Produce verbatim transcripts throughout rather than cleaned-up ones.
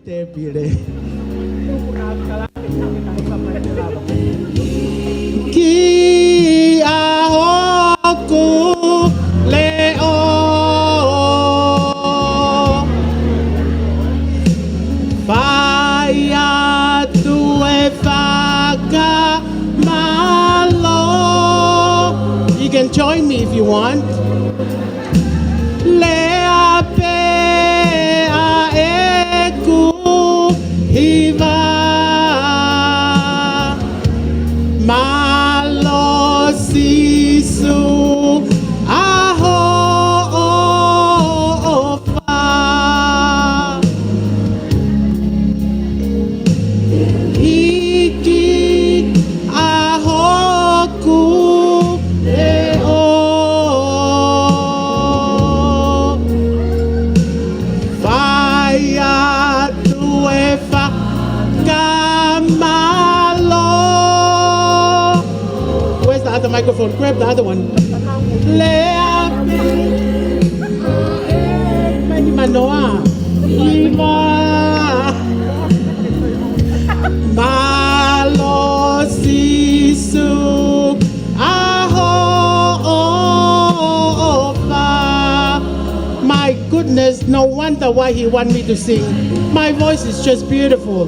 Tēpile. Kiʻi ʻaho ʻoku leʻo. Fai atu e fakamālō. You can join me if you want. Lea pē ʻa ʻeku hiva. Mālō Sīsū ʻa hoʻo ʻofa. ʻEiki ʻa hoku leʻo. Fai atu e fakamālō. Where's the other microphone? Grab the other one. Lea pē. Mani manoa. Hiva. Mālō Sīsū ʻa hoʻo ʻofa. My goodness, no wonder why he want me to sing. My voice is just beautiful.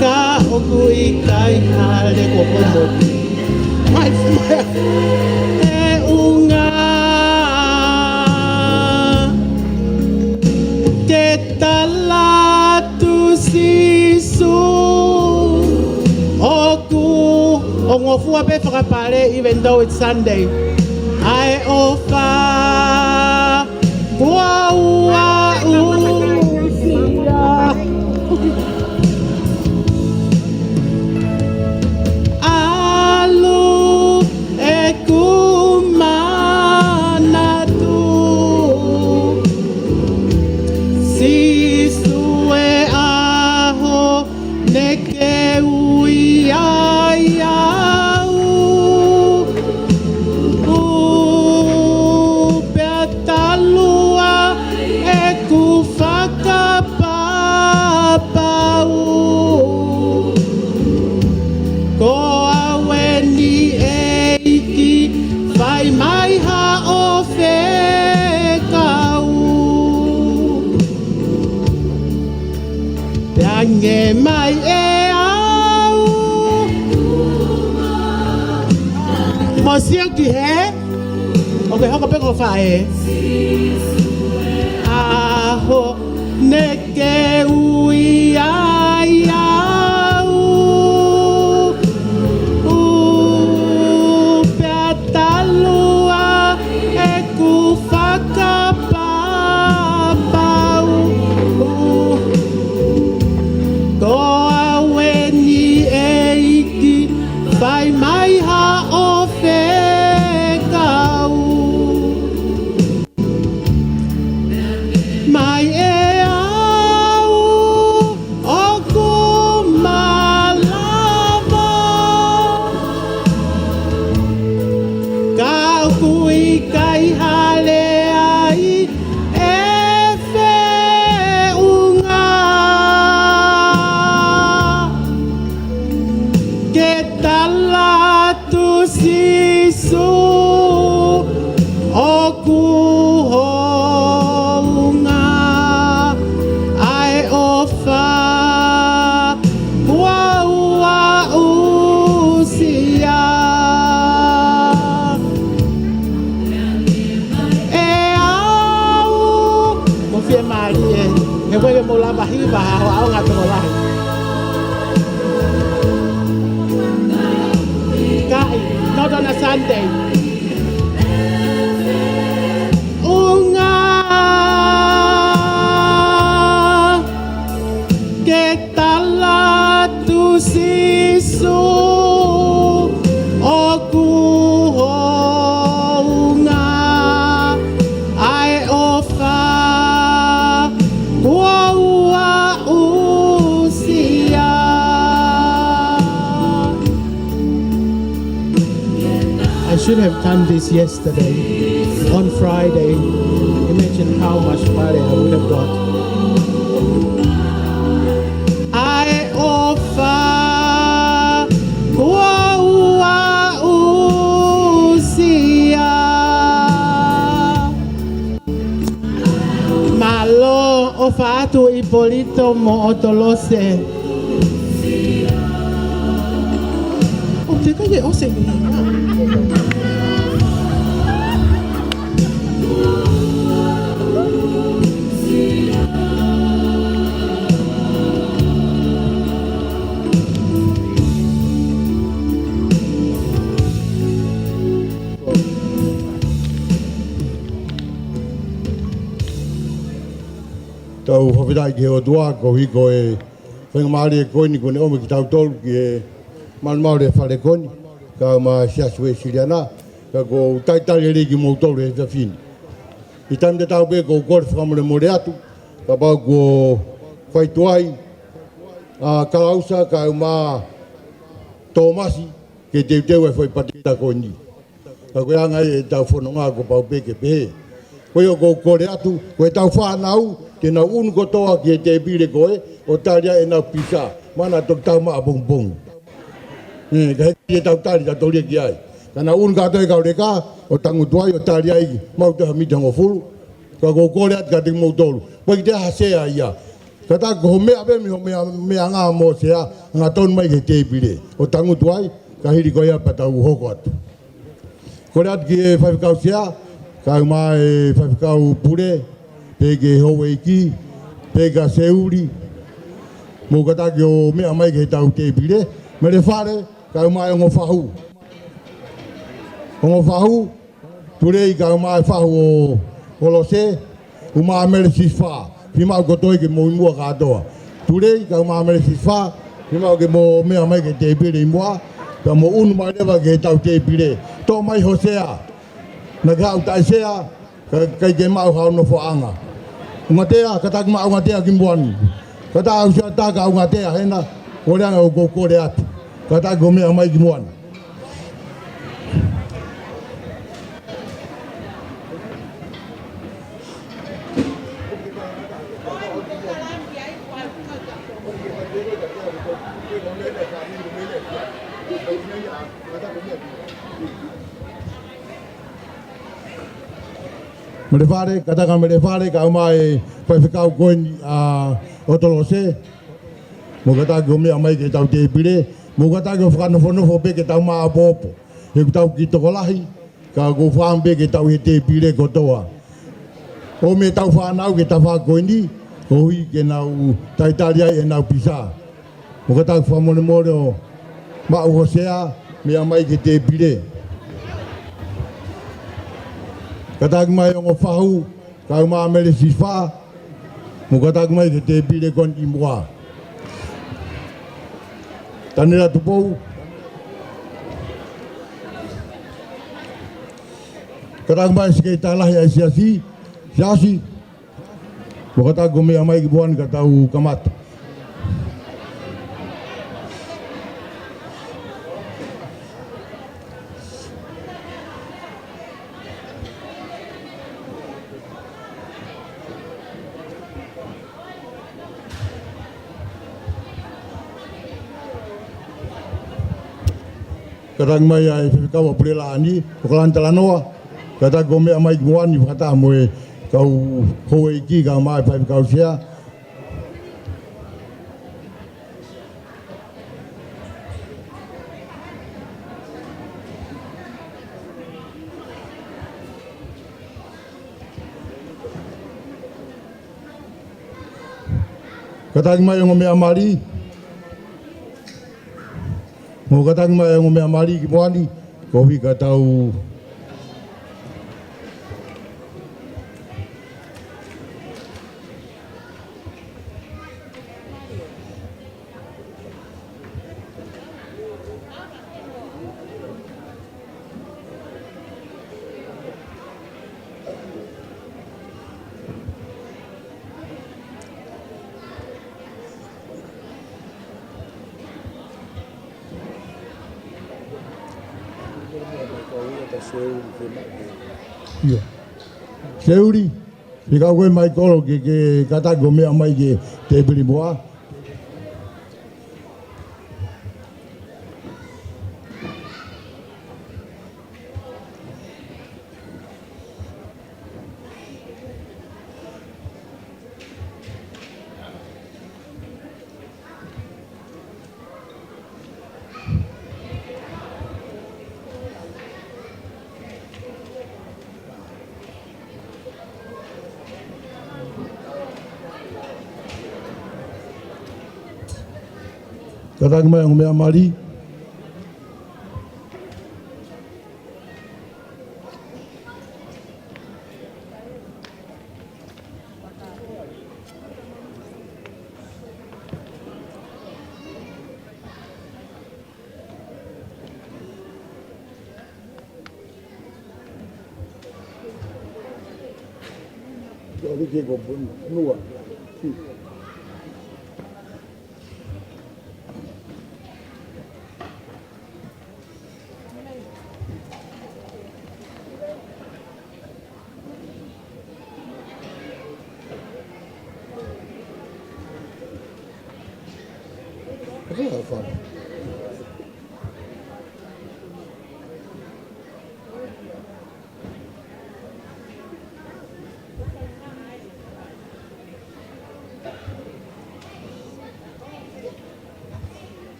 Ka ʻoku ʻikai hale ko komo. Mai, mai. ʻE ʻunga. Ke tala atu Sīsū. ʻOku ongofua pē fakapale, even though it's Sunday. ʻA e ʻofa. Kuo u aʻusia. ʻAlu ʻeku manatu. Sīsū e ʻaho naʻa ke ui ai au. ʻO pea talu ʻa ʻeku fakapapau. Ko au eni ʻEiki, fai mai haʻo fekau. Pea hangē mai ʻe au. Mo sio ki hē. ʻOku ke hoko pē ko fē. ʻAho naʻa ke ui ai au. ʻO pea talu ʻa ʻeku fakapapau. Ko au eni ʻEiki, fai mai haʻo fekau. Mai ʻe au ʻoku malava. Ka ʻoku ʻikai hale ai ʻe feʻunga. Ke tala atu Sīsū ʻoku hounga ʻa e ʻofa kuo u aʻusia. ʻE au, mou fiemālie, he ʻoku ʻikai ke mou lava hiva ha hoa ʻaonga tokolahi. Kae, not on a Sunday. ʻUnga ke tala atu Sīsū ʻoku hounga ʻa e ʻofa kuo u aʻusia. ʻAi, Should have done this yesterday, on Friday. Imagine how much money I would have got. ʻA e ʻofa kuo u aʻusia. Mālō, ʻofa atu ʻIpolito mo ʻOtolose. ʻO te kai e ʻose ni. Tau fakafetaʻi ki he ʻOtua koeʻuhi ko e faingamālie ko eni kuo ne ʻomi kitautolu ki he malumalu ʻo e fale ko eni, kae ʻumaʻā e Siasi Uēsiliana, ka ʻoku ou talitali lelei kimoutolu he efiafi ni. ʻI he taimi tatau pē ʻoku ou kole fakamolemole atu, kapau kuo fai tuai ʻa Kalausa kae ʻumaʻā Tōmasi ke teuteu e foʻi pateta ko eni. Ka ko e anga ia ʻetau fononga kuo pau pē ke pehē. Ko ia ʻoku ou kole atu, ko ʻetau fānau, ke nau ʻunu kotoa ki he tēpile ko ē, ʻo tali ai ʻenau pisa. Mana toki tau maʻa pongipongi. ʻE, ka hiki ʻetau tali, tau tōlia ki ai. Ka nau ʻunu kātoa e kau leka, ʻo tangutu ai, ʻo tali ai, maʻu toe ha miniti hongofulu. Ka ʻoku ou kole atu kiate kimoutolu. Pea ʻikai toe ha sea ia. Kātaki ko hoʻo meʻa pē mei hoʻo meʻa, meʻangā mo sea, hangatonu mai ki he tēpile. ʻO tangutu ai, ka hili ko ia pea tau hoko atu. Kole atu ki he faifekau sea, kae ʻumaʻā e faifekau pule, pehē ki he houʻeiki, pehē kia Seuli, mou kātaki ʻo meʻa mai ki heʻetau tēpile, Melefale, kae ʻumaʻā e ongo fahu. Ongo fahu, Tulei kae ʻumaʻā e fahu ʻo, ʻo Lose, ʻumaʻā Mele Sisifā, fiemaʻu kotoa ke mou ʻi muʻa kātoa. Tulei kae ʻumaʻā Mele Sisifā, fiemaʻu ke mou meʻa mai ki he tēpile ʻi muʻa, pea mou ʻunu mai leva ki heʻetau tēpile. Toʻo mai hoʻo sea, naʻa ke haʻu taʻe sea, ka, ʻikai ke maʻu haʻo nofoʻanga. ʻUngatea, kātaki maʻu ʻungatea ki muʻa ni. Kātaki ʻalu ʻo sea ʻo tā ka ʻungatea hena, ko e anga ʻoku ou kole atu. Kātaki ʻo meʻa mai ki muʻa ni. Melefale, kātaki Melefale, kae ʻumaʻā e faifekau ko eni ʻa ʻOtolose. Mou kātaki ʻo meʻa mai ki heʻetau tēpile. Mou kātaki ʻo fakanofonofo pē ke tau maʻopoʻopo. He ʻoku tau kiʻi tokolahi, ka ʻoku ou fakaʻamu pē ke tau ʻi he tēpile kotoa. ʻOmi ʻetau fānau ki he tafaʻaki ko eni, koeʻuhi ke nau talitali ai ʻenau pisa. Mou kātaki fakamolemole ʻo maʻu hoʻo sea, meʻa mai ki he tēpile. Kātaki mai ongo fahu, kae ʻumaʻā Mele Sisifā, mou kātaki mai ki he tēpile ko eni ʻi muʻa. Tanela Tupou. Kātaki mai Sekelitali Lahi ʻa e Siasi, Siasi. Mou kātaki ʻo meʻa mai ki muʻa ni ka tau kamata. Kātaki mai ʻa e faifekau ʻa Pulelā ni, ʻOkalani Talanoa, kātaki ʻo meʻa mai ki muʻa ni fakataha mo e kau houʻeiki kae ʻumaʻā e faifekau sea. Kātaki mai ongo meʻa mali. Mou kātaki mai ongo meʻa mali ki muʻa ni, koeʻuhi ka tau Ia. Seuli, fekau koe Maikolo ke, ke kātaki ʻo meʻa mai ki he tēpile muʻa. Kātaki mai ʻa e ongo meʻa mali.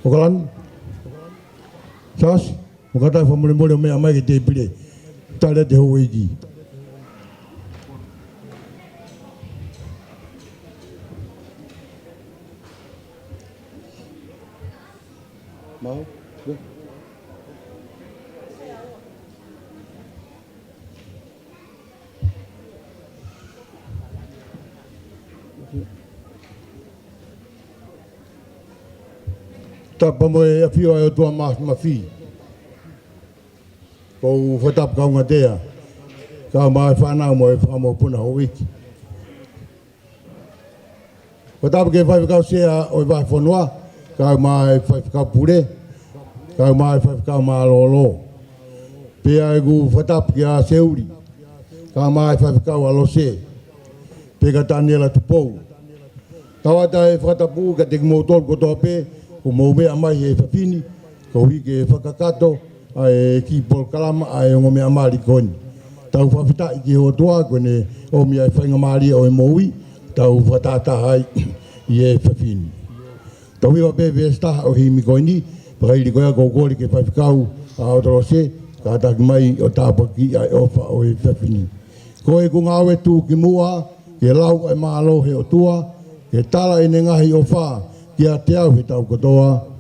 ʻOkalani. Siaosi, mo kātaki fakamolemole ʻo meʻa mai ki he tēpile. Tali atu e houʻeiki. Mau. Tapu mo e ʻafio ʻa e ʻOtua Māfimafi. ʻOku ou fakatapu kaungā tea, kae ʻumaʻā e fānau mo e fanga mokopuna houʻeiki. Fakatapu ki he faifekau sea ʻo e vahefonua, kae ʻumaʻā e faifekau pule, kae ʻumaʻā e faifekau mālōlō. Pea ʻoku ou fakatapu kia Seuli, kae ʻumaʻā e faifekau ʻa Lose, pea kia Taniela Tupou. Tauʻatāina e fakatapu kiate kimoutolu kotoa pē, ʻoku mou meʻa mai he efiafi ni, koeʻuhi ke fakakakato ʻa e kiʻi polokalama ʻa e ongo meʻa mali ko eni. Tau fakafetaʻi ki he ʻOtua ko ʻene ʻomi ʻa e faingamālie ʻo e moʻui, tau fakatahataha ai ʻi he efiafi ni. Tau hiva pē veesi taha ʻo e himi ko eni, fakaʻili ko ia, ʻoku ou kole ki he faifekau ʻa ʻOtolose, kātaki mai ʻo tāpuakiʻi ʻa e ʻofa ʻo e efiafi ni. Ko ʻeku ngāue tuʻukimuʻa, ke lau ʻa e mālō ʻo e ʻOtua, ke tala ʻene ngaahi ʻofa kiate au he taʻu kotoa.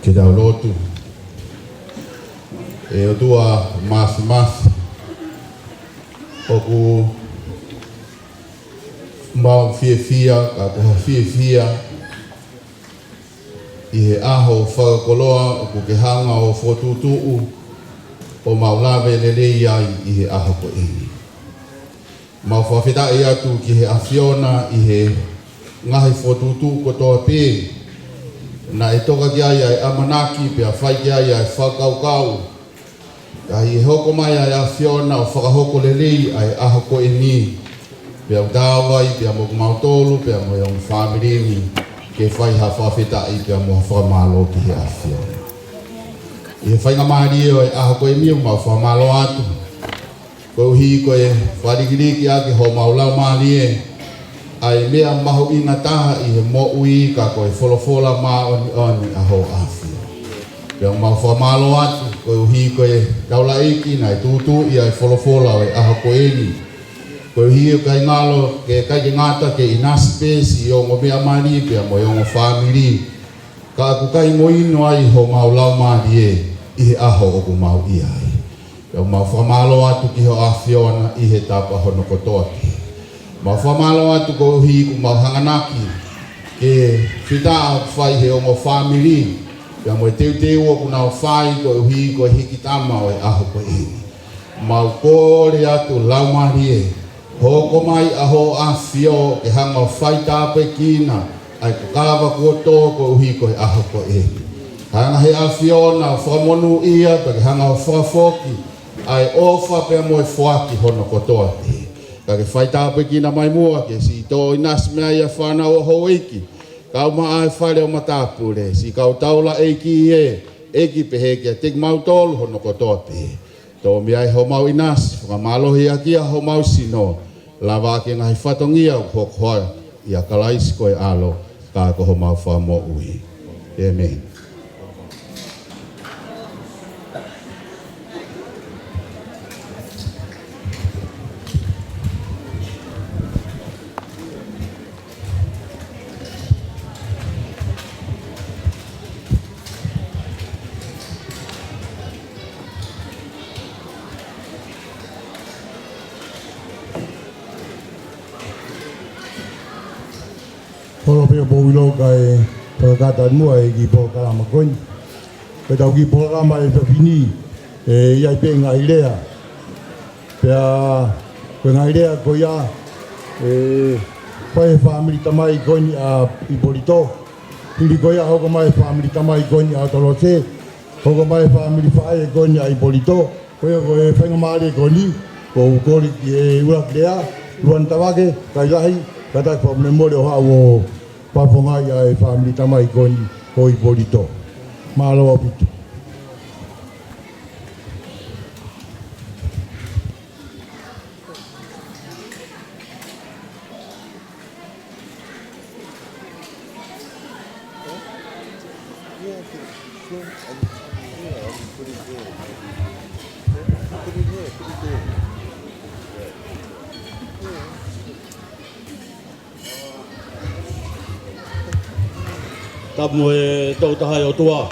Ke tau lotu. ʻE ʻOtua Māfimafi, ʻoku mau fiefia, ka ko ha fiefia ʻi he ʻaho fakakoloa ʻoku ke hanga ʻo fokotuʻutuʻu ʻo mau lave lelei ai ʻi he ʻaho ko eni. Mau fakafetaʻi atu ki he ʻAfiona ʻi he ngaahi fokotuʻutuʻu kotoa pē naʻe toka ki ai ʻa e ʻamanaki pea fai ki ai ʻa e fakakaukau. Ka ʻi he hoko mai ʻa e ʻAfiona ʻo fakahoko lelei ʻa e ʻaho ko eni, pea u tau ai pea mo kimautolu, pea mo e ongo fāmili ni, ke fai ha fakafetaʻi pea mo ha fakamālō ki he ʻAfiona. ʻI he faingamālie ʻo e ʻaho ko eni ʻoku mau fakamālō atu, koeʻuhi ko e fakalāngilangiʻi ʻaki homau laumālie ʻa e meʻa mahuʻinga taha ʻi he moʻui, ka ko e folofola māʻoniʻoni ʻa ho ʻAfio. Pea ʻoku mau fakamālō atu koeʻuhi ko e taulaʻeiki naʻe tūtuuʻi ʻa e folofola ʻo e ʻaho ko eni. Koeʻuhi ʻoku ʻikai ngalo ke ʻikai ke ngata ke ʻinasi pē siʻi ongo meʻa mali pea mo e ongo fāmili, ka ʻoku ʻikai mo inu ai homau laumālie ʻi he ʻaho ʻoku mau ʻi ai. Pea ʻoku mau fakamālō atu ki hoʻo ʻAfiona ʻi he tapa hono kotoa pē. Mau fakamālō atu koeʻuhi kuo mau hanganaki ke fita ʻa e fai he ongo fāmili, pea mo e teuteu ʻoku nau fai koeʻuhi ko e hiki tama ʻo e ʻaho ko eni. Mau kole atu Laumālie, hoko mai ʻa hoʻo ʻAfio ke hanga ʻo fai tāpuekina ʻa e kakava kuo tō koeʻuhi ko e ʻaho ko eni. Hanga he ʻAfiona ʻo fakamonūʻia pea ke hanga ʻo fakafoki ʻa e ʻofa pea mo e foaki hono kotoa pē. Ka ke fai tāpuekina mai muʻa ke siʻi toʻo ʻinasi mei ai ʻa e fānau ʻa houʻeiki, kau mai ʻa e fale ʻo matāpule, siʻi kau taulaʻeiki ē, ʻEiki, pehē kiate kimautolu hono kotoa pē. Toʻo mei ai homau ʻinasi, fakamālohiʻaki ʻa homau sino, lava ʻaki e ngaahi fatongia ʻoku hoko ai ʻia Kalaisi ko e ʻAlo, ka ko homau Fakamoʻui. ʻĒmeni. Holo pē ʻo pou ʻilo kae fakakata muʻa e kiʻi polokalama ko eni. Ko ʻetau kiʻi polokalama ʻi he efiafi ni, ʻe ʻi ai pē ngaahi lea. Pea ko e ngaahi lea ko ia, ʻe fai he fāmili tamai ko eni ʻa ʻIpolito. Hili ko ia hoko mai he fāmili tamai ko eni ʻa Tolose. Hoko mai he fāmili faʻē ko eni ʻa ʻIpolito. Ko ia ko e faingamālie ko eni, ʻoku ou kole ki he ʻuluaki lea, Luana Tavake, kae lahi, kātaki fakamemole ʻo haʻu ʻo fakafofongaʻi ʻa e fāmili tamai ko eni ko ʻIpolito. Mālō ʻaupito. Tapu mo e Tokotaha ʻo e ʻOtua.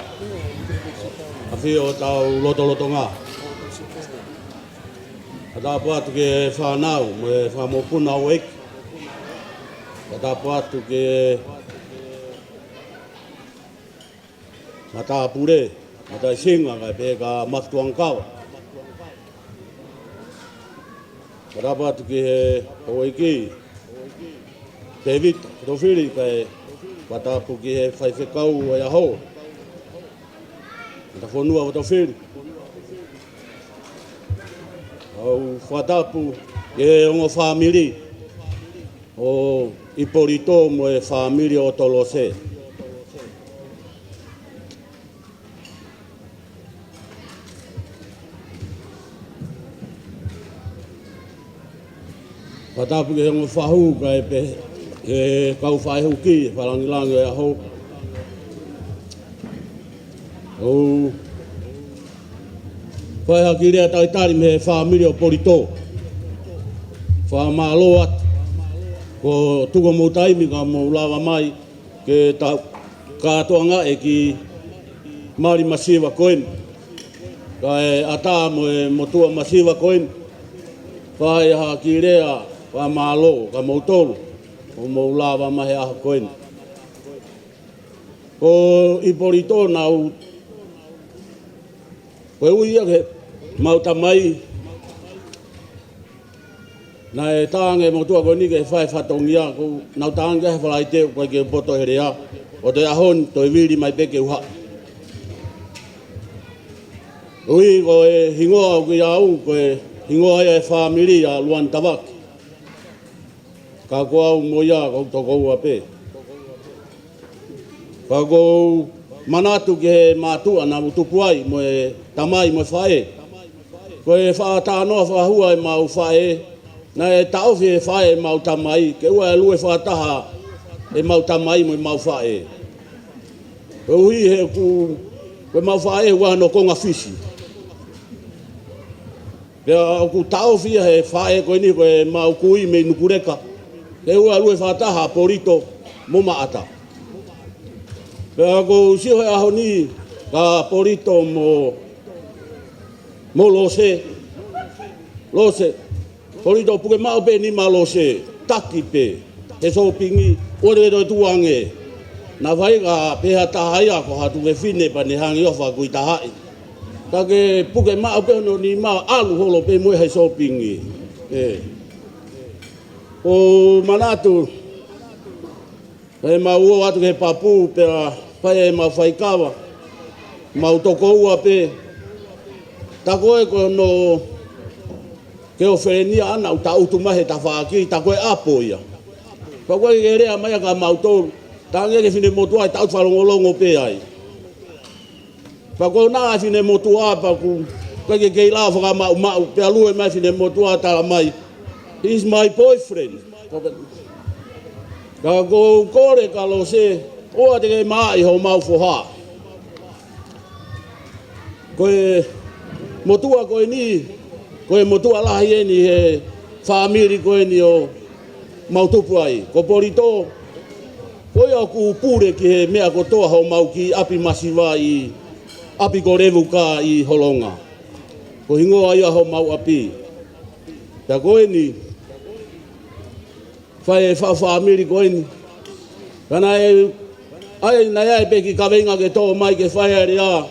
ʻAfio ʻi hotau lotolotonga. Fakatapu atu ki he fānau mo e fanga mokopuna ʻo e ʻEiki. Fakatapu atu ki he matāpule, mataʻisinga, kae pehē kia Mafituangakava. Fakatapu atu ki he houʻeiki, Tēvita Fotofili, kae fakatapu ki he faifekau ʻo e ʻaho, Matafonua Fotofili. ʻOku ou fakatapu ki he ongo fāmili ʻo ʻIpolito mo e fāmili ʻo Tolose. Fakatapu ki he ongo fahu kae pehē ki he kau faʻē huki, fakalāngilangi ʻo e ʻaho. ʻOku ou fai ha kiʻi lea talitali mei he fāmili ʻo ʻIpolito. Fakamālō atu. Kuo tuku homou taimi ka mou lava mai ke tau kātoanga e kiʻi mali masiva ko eni. Kae ʻatā mo e motuʻa masiva ko eni. Fai ha kiʻi lea fakamālō kia moutolu ʻoku mou lava mai he ʻaho ko eni. Ko ʻIpolito naʻa ku, ko e ui ia ke mau tamai, naʻe talaange ʻe he motuʻa ko eni ke fai fatongia, ko ʻenau talaange he Falaite ʻoku ʻikai ke u poto he lea, ʻo toe ʻaho ni toe vili mai pē ke u haʻu. Ui ko e hingoa ʻoku ʻiate au, ko e hingoa ia ʻo e fāmili ʻa Luana Tavake. Ka ko au mo ia ʻoku toko ua pē. Ka ʻoku ou manatu ki he mātuʻa naʻa ku tupu ai mo e tamai mo e faʻē. Ko e faʻa talanoa fakahua ʻemau faʻē, naʻe taʻofi ʻe he faʻē ʻemau tamai, ke ʻoua ʻe lue fakataha ʻemau tamai mo ʻemau faʻē. Koeʻuhi he ʻoku Ko ʻemau faʻē ʻoku ʻi ai hono konga Fisi. Pea ʻoku taʻofi ia he faʻē ko eni ko ʻemau kui mei Nukuleka. He ʻoku ʻalu ʻo fakataha ʻa Polito mo Maʻata. Pea ʻoku ou sio he ʻaho ni kia Polito mo, mo Lose. Lose. Polito, puke maʻu pē nima Lose, taki pē he sōpingi, ʻoua te ke toe tuʻu ange. Naʻe fai ka pehē ha taha ia ko ha tuofefine pea ne hangē ʻoku fakakuitahaʻi. Ka ke puke maʻu pē hono nima, ʻalu holo pē mo ia he sōpingi. ʻE. ʻOku ou manatu, ʻemau ō atu ki he papu pea fai ʻemau faikava. Mau toko ua pē. Tā ko ē ko hono ke ʻo feleni ʻana ʻoku taʻutu mai he tafaʻaki, tā ko e ʻapo ia. Pea ko e ke lea mai ʻa ka mau tolu. Tangi ke finemotuʻa ʻe taʻutu fakalongolongo pē ai. Pea ko ena ʻa e finemotuʻa pea ʻoku ʻikai ke kei lava fakamaʻumaʻu, pea lue mai finemotuʻa tala mai, "He's my boyfriend." Ka ʻoku ou kole kia Lose, ʻoua te ke maʻi homau foha. Ko e motuʻa ko eni, ko e motuʻa lahi eni he fāmili ko eni ʻoku mau tupu ai. Ko Polito, ko ia ʻoku pule ki he meʻa kotoa homau kiʻi ʻapi masiva ʻi ʻapi ko Levuka ʻi Holonga. Ko e hingoa ia homau ʻapi. Pea ko eni, fai e faʻu fāmili ko eni. Ka naʻe, ʻai, naʻe ʻi ai pē kiʻi kaveinga ke tō mai ke fai ʻa e lea.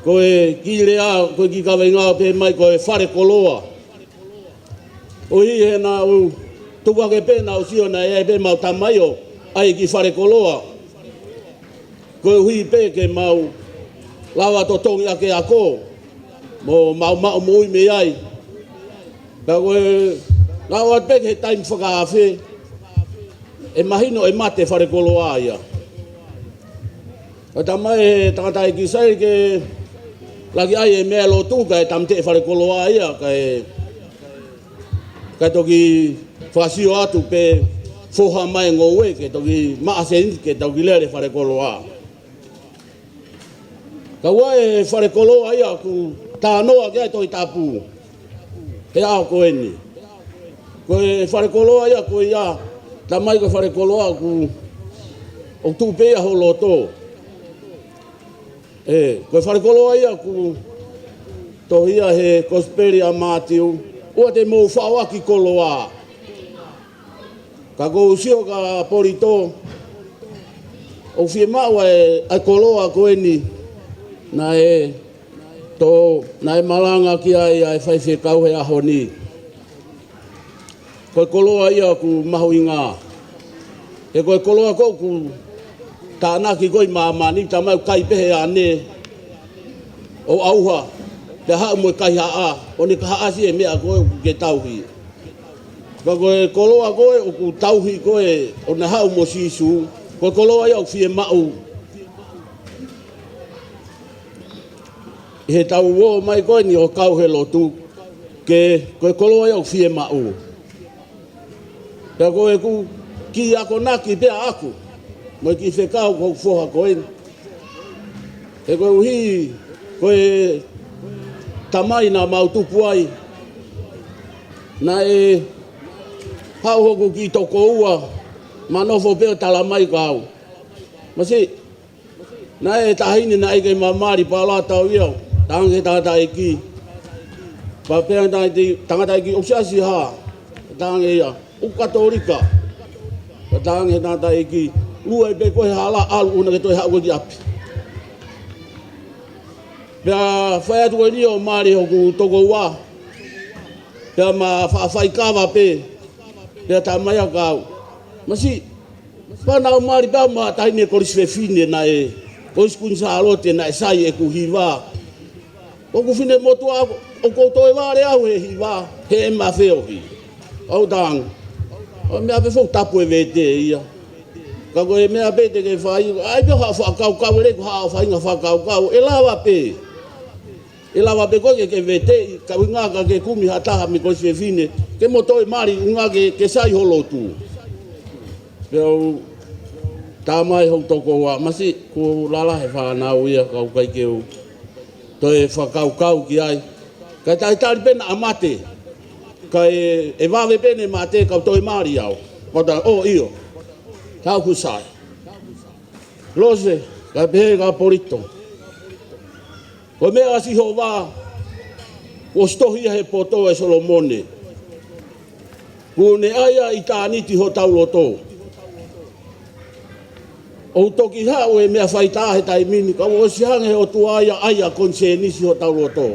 Ko e kiʻi lea, ko e kiʻi kaveinga pē mai ko e falekoloa. ʻOku ʻi hena ʻoku tuku hake pē naʻa ku sio naʻe ʻi ai pē mau tamai ʻoku ʻai e kiʻi falekoloa. Koeʻuhi pē ke mau lava totongi ʻaki e ako, mo maʻumaʻu moʻui mei ai. Pea ko e, naʻa ku ʻoatu pē ki he taimi fakaafe, ʻe mahino ʻe mate falekoloa ia. Ka tamai he tangataʻeiki sai ke laki ʻai e meʻa lotu kae tāmateʻi falekoloa ia, kae, kae toki fakasio atu pē foha mai ngoue, ke toki maʻa sēniti, ke toki lele falekoloa. Ka ʻoku ʻi ai e falekoloa ia ʻoku talanoa ki ai e Tohi Tapu he ʻaho ko eni. Ko e falekoloa ia ko ia, tamai ko e falekoloa ʻoku, ʻoku tuʻu pē ia ho loto. ʻE, ko e falekoloa ia ʻoku tohi ia he Kosipeli ʻa Mātiu, ʻoua te mou faʻo ʻaki koloa. Ka ʻoku ou sio kia Polito, ʻoku fiemaʻu ʻa e, ʻa e koloa ko eni, naʻe tō, naʻe malanga ki ai ʻa e faifekau he ʻaho ni. Ko e koloa ia ʻoku mahuʻinga. He ko e koloa ko ē ʻoku tānaki ko ē ʻi māmani, tamai ʻoku kai pē he ane, ʻo ʻauha, pea haʻu mo e kaihaʻa, ʻo ne kahaʻasi e meʻa ko ē ʻoku ke tauhi. Ka ko e koloa ko ē ʻoku tauhi ko ē ʻo ne haʻu mo Sīsū, ko e koloa ia ʻoku fiemaʻu ʻi heʻetau ō mai ko eni ʻo kau he lotu, ke, ko e koloa ia ʻoku fiemaʻu. Pea ko ʻeku kiʻi akonaki pē ʻaʻaku, mo e kiʻi fekau ki hoku foha ko eni. He koeʻuhi, ko e tamai naʻa mau tupu ai, naʻe haʻu hoku kiʻi tokoua, ma nofo pē ʻo tala mai kia au. Masiʻi, naʻe taʻahine naʻe ʻikai ke ma mali pala tau ia, tala ange he tangataʻeiki. Pea pehē ange he tangataʻeiki, ʻoku siasi hā? Tala ange ia, ʻoku Katolika. Pea tala ange he tangataʻeiki, lue pē koe he hala, ʻalu ʻo ʻoua naʻa ke toe haʻu ki ʻapi. Pea fai atu ko eni ʻo mali hoku tokoua. Pea ma faʻa faikava pē. Pea tala mai ʻe au, masiʻi, pea naʻa ku mali pē au mo ha taʻahine kolisi fefine naʻe, Kolisi Kuini Sālote naʻe sai ʻeku hiva. ʻOku finemotuʻa, ʻoku ou toe vale au he hiva, heʻema feohi. ʻOu tala ange, ʻo meʻa pē foʻi tapu e vete ia. Ka ko e meʻa pē te ke fai, ʻai pē haʻo fakakaukau, ʻe lelei ko haʻo faʻahinga fakakaukau, ʻe lava pē. ʻE lava pē koe ke ke veteʻi, ka ʻuhinga ka ke kumi ha taha mei he kolisi fefine, ke mo toe mali ʻuhinga ke, ke sai ho lotu. Pea u Tā mai hoku tokoua, masiʻi, kuo lalahi e fānau ia, ka ʻoku ʻikai ke u toe fakakaukau ki ai. Ka ʻi ai e talitali pē naʻa mate. Ka ʻe, ʻe vave pē ʻene mate, ka u toe mali au. Ka u tā, ʻō ʻio. Ka ʻoku sai. Lose, ka pehē kia Polito. Ko e meʻa ʻa Sihova, kuo ʻosi tohi ia he poto ʻe Solomone. Kuo ne ʻai ʻa ʻitāniti hotau loto. ʻOku toki haʻu e meʻa faitā he taimi ni, ka kuo ʻosi hanga he ʻOtua ia ʻo ʻai ʻa e konisēnisi hotau loto.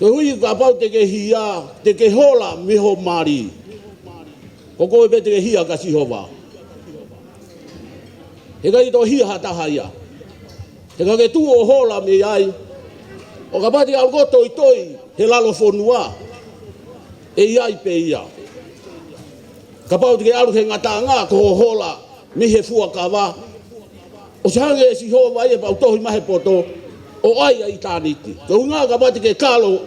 Koeʻuhi kapau te ke hia, te ke hola mei ho mali. Ko koe pē te ke hia kia Sihova. He ʻikai toe hia ha taha ia. He ka ke tuʻu ʻo hola mei ai, ʻo kapau te ke ʻalu koe ʻo toitoi he lalo fonua, ʻe ʻi ai pē ia. Kapau te ke ʻalu he ngataʻanga ko hoʻo hola mei he fuakava, ʻosi hanga ʻe Sihova ia pea ʻoku tohi mai he poto, ʻo ʻai ʻa ʻitāniti. Ko e ʻuhinga kapau te ke kalo,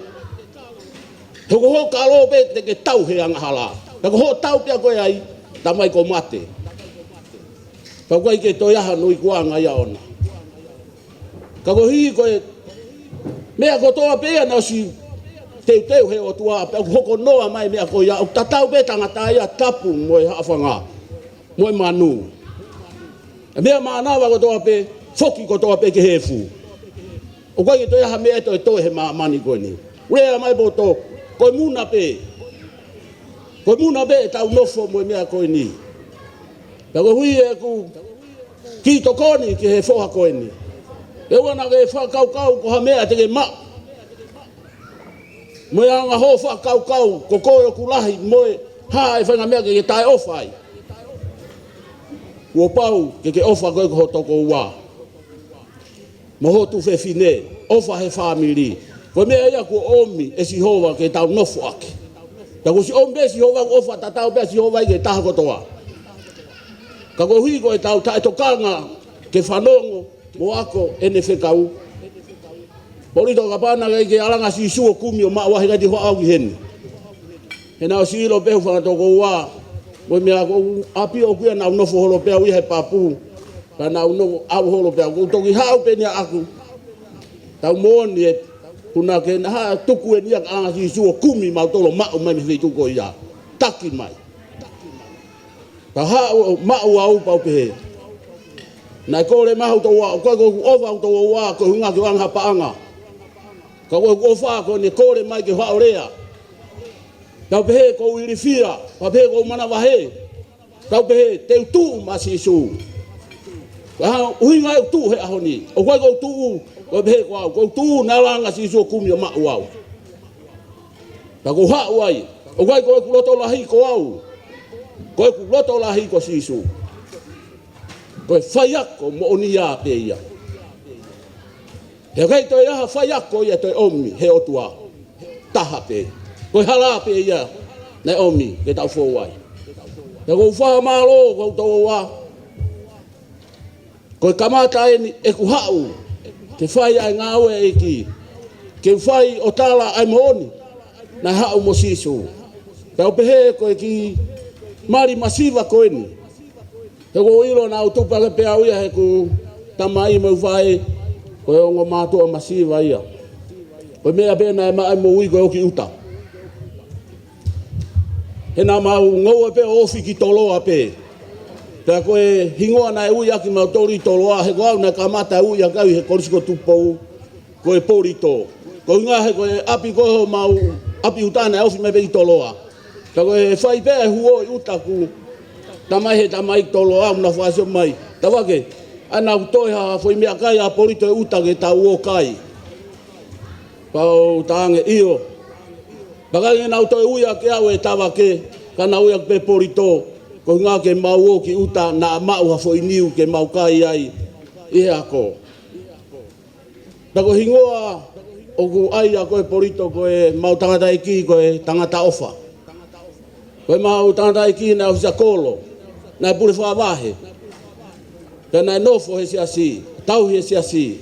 he ko hoʻo kalo pē te ke tau he angahala. Ka ko hoʻo tau pē ko ē ai, tā mai ko e mate. Ka ʻoku ʻikai ke toe ʻi ai hano ikuʻanga ia ʻoʻona. Ka koeʻuhi ko e meʻa kotoa pē ia naʻe ʻosi teuteu he ʻOtua, pea ʻoku hoko noa mai e meʻa ko ia, ʻoku tatau pē tangata ia, tapu mo e haʻofanga, mo e manu. E meʻa mānava kotoa pē, foki kotoa pē ki he efu. ʻOku ʻikai ke toe ʻi ai ha meʻa ʻe toe toe he māmani ko eni. Lea mai e poto, ko e muna pē. Ko e muna pē ʻetau nofo mo e meʻa ko eni. Pea koeʻuhi ʻeku kiʻi tokoni ki he foha ko eni. ʻOua naʻa ke fakakaukau ko ha meʻa te ke maʻu. Mo e anga hoʻo fakakaukau, ko koe ʻoku lahi, mo e hā e faʻahinga meʻa ke ke taʻeʻofa ai. Kuo pau ke ke ʻofa koe ki ho tokoua. Mo ho tuofefine, ʻofa he fāmili. Ko e meʻa ia kuo ʻomi ʻe Sihova ke tau nofo ʻaki. Ka kuo ʻosi ʻomi pē ʻe Sihova, ʻofa tatau pē ʻa Sihova ia ki he taha kotoa. Ka koeʻuhi ko ʻetau taʻetokanga ke fanongo mo ako ʻene fekau. Polito, kapau naʻe ʻikai ke ʻalu ange ʻa Sīsū ʻo kumi ʻo maʻu au, he ʻikai te u haʻu au ki heni. He naʻe ʻosi ʻilo pē hoku fanga tokoua, ko e meʻa ko ē ʻapi ʻoku ʻi ai, naʻa ku nofo holo pē au ia he papu. Ka naʻa ku nofo au holo pē au, ʻoku ou toki haʻu pē eni ʻaʻaku. Tau moʻoni ē, kuo na ke na ha tuku eni ia ke ʻalu ange ʻa Sīsū ʻo kumi mautolu ʻo maʻu mai mei he feituʻu ko ia. Taki mai. Ka haʻu ʻo maʻu au pea u pehē. Naʻe kole mai hoku tokoua, ʻoku ʻikai ko ʻeku ʻofa hoku tokoua, ko e ʻuhinga ke u ʻalu ange ha paʻanga. Ka ko ʻeku ʻofa ko ʻene kole mai ke u haʻu ʻo lea. Ka u pehē ʻoku ou ilifia, ka u pehē ʻoku ou manavahē. Ka u pehē, te u tuʻu maʻa Sīsū. Ka ko e ʻuhinga ʻeku tuʻu he ʻaho ni. ʻOku ʻikai ko ʻeku tuʻu, ko e pehē ko au. Ko ʻeku tuʻu naʻe ʻalu ange ʻa Sīsū ʻo kumi ʻo maʻu au. Ka ʻoku ou haʻu ai. ʻOku ʻikai ko ʻeku loto lahi ko au. Ko ʻeku loto lahi ko Sīsū. Ko e faiako moʻoni ia pē ia. He ʻikai toe ʻi ai ha faiako ia ʻe toe ʻomi he ʻOtua. Taha pē. Ko e hala pē ia naʻe ʻomi ke tau fou ai. Pea ʻoku ou fakamālō, ko hoku tokoua. Ko e kamata eni ʻeku haʻu ke fai ʻa e ngāue ʻa e ʻEiki. Ke fai ʻo tala ʻa e moʻoni naʻe haʻu mo Sīsū. Pea u pehē ko e kiʻi mali masiva ko eni. He ʻoku ou ʻilo naʻa ku tupu hake pē au ia heʻeku tamai mo e faʻē, ko e ongo mātuʻa masiva ia. Ko e meʻa pē naʻe maʻu ai e moʻui ko e ō ki ʻuta. He naʻa mau ngoue pē ʻo ofi ki Toloa pē. Pea ko e hingoa naʻe ui ʻaki kimautolu ʻi Toloa, he ko au naʻe kamata ui ʻaki au ʻi he Kolisi ko Tupou, ko e Polito. Ko e ʻuhinga he ko e ʻapi ko ē homau ʻapi ʻuta naʻe ofi mai pē ki Toloa. Ka ko e fai pē ʻa e huo ʻi ʻuta, kuo tā mai he tamai ki Toloa, ʻo na fāsio mai. Tavake, ʻa naʻa ku toe ha foʻi meʻakai ʻa Polito ʻi ʻuta ke tau ō kai. Pea u talaange ʻio. Pea ʻikai ke nau toe ui ʻaki au ʻe Tavake, ka nau ui ʻaki pē Polito. Ko e ʻuhinga ke mau ō ki ʻuta naʻa maʻu ha foʻi niu ke mau kai ai ʻi he ako. Pea ko e hingoa ʻoku ʻai ʻaki au ko e Polito, ko e mau tangataʻeiki ko e tangata ʻofa. Ko e mau tangataʻeiki naʻe ʻosi ʻa kolo, naʻe pule fakavahe. Pea naʻe nofo he siasi, tauhi he siasi.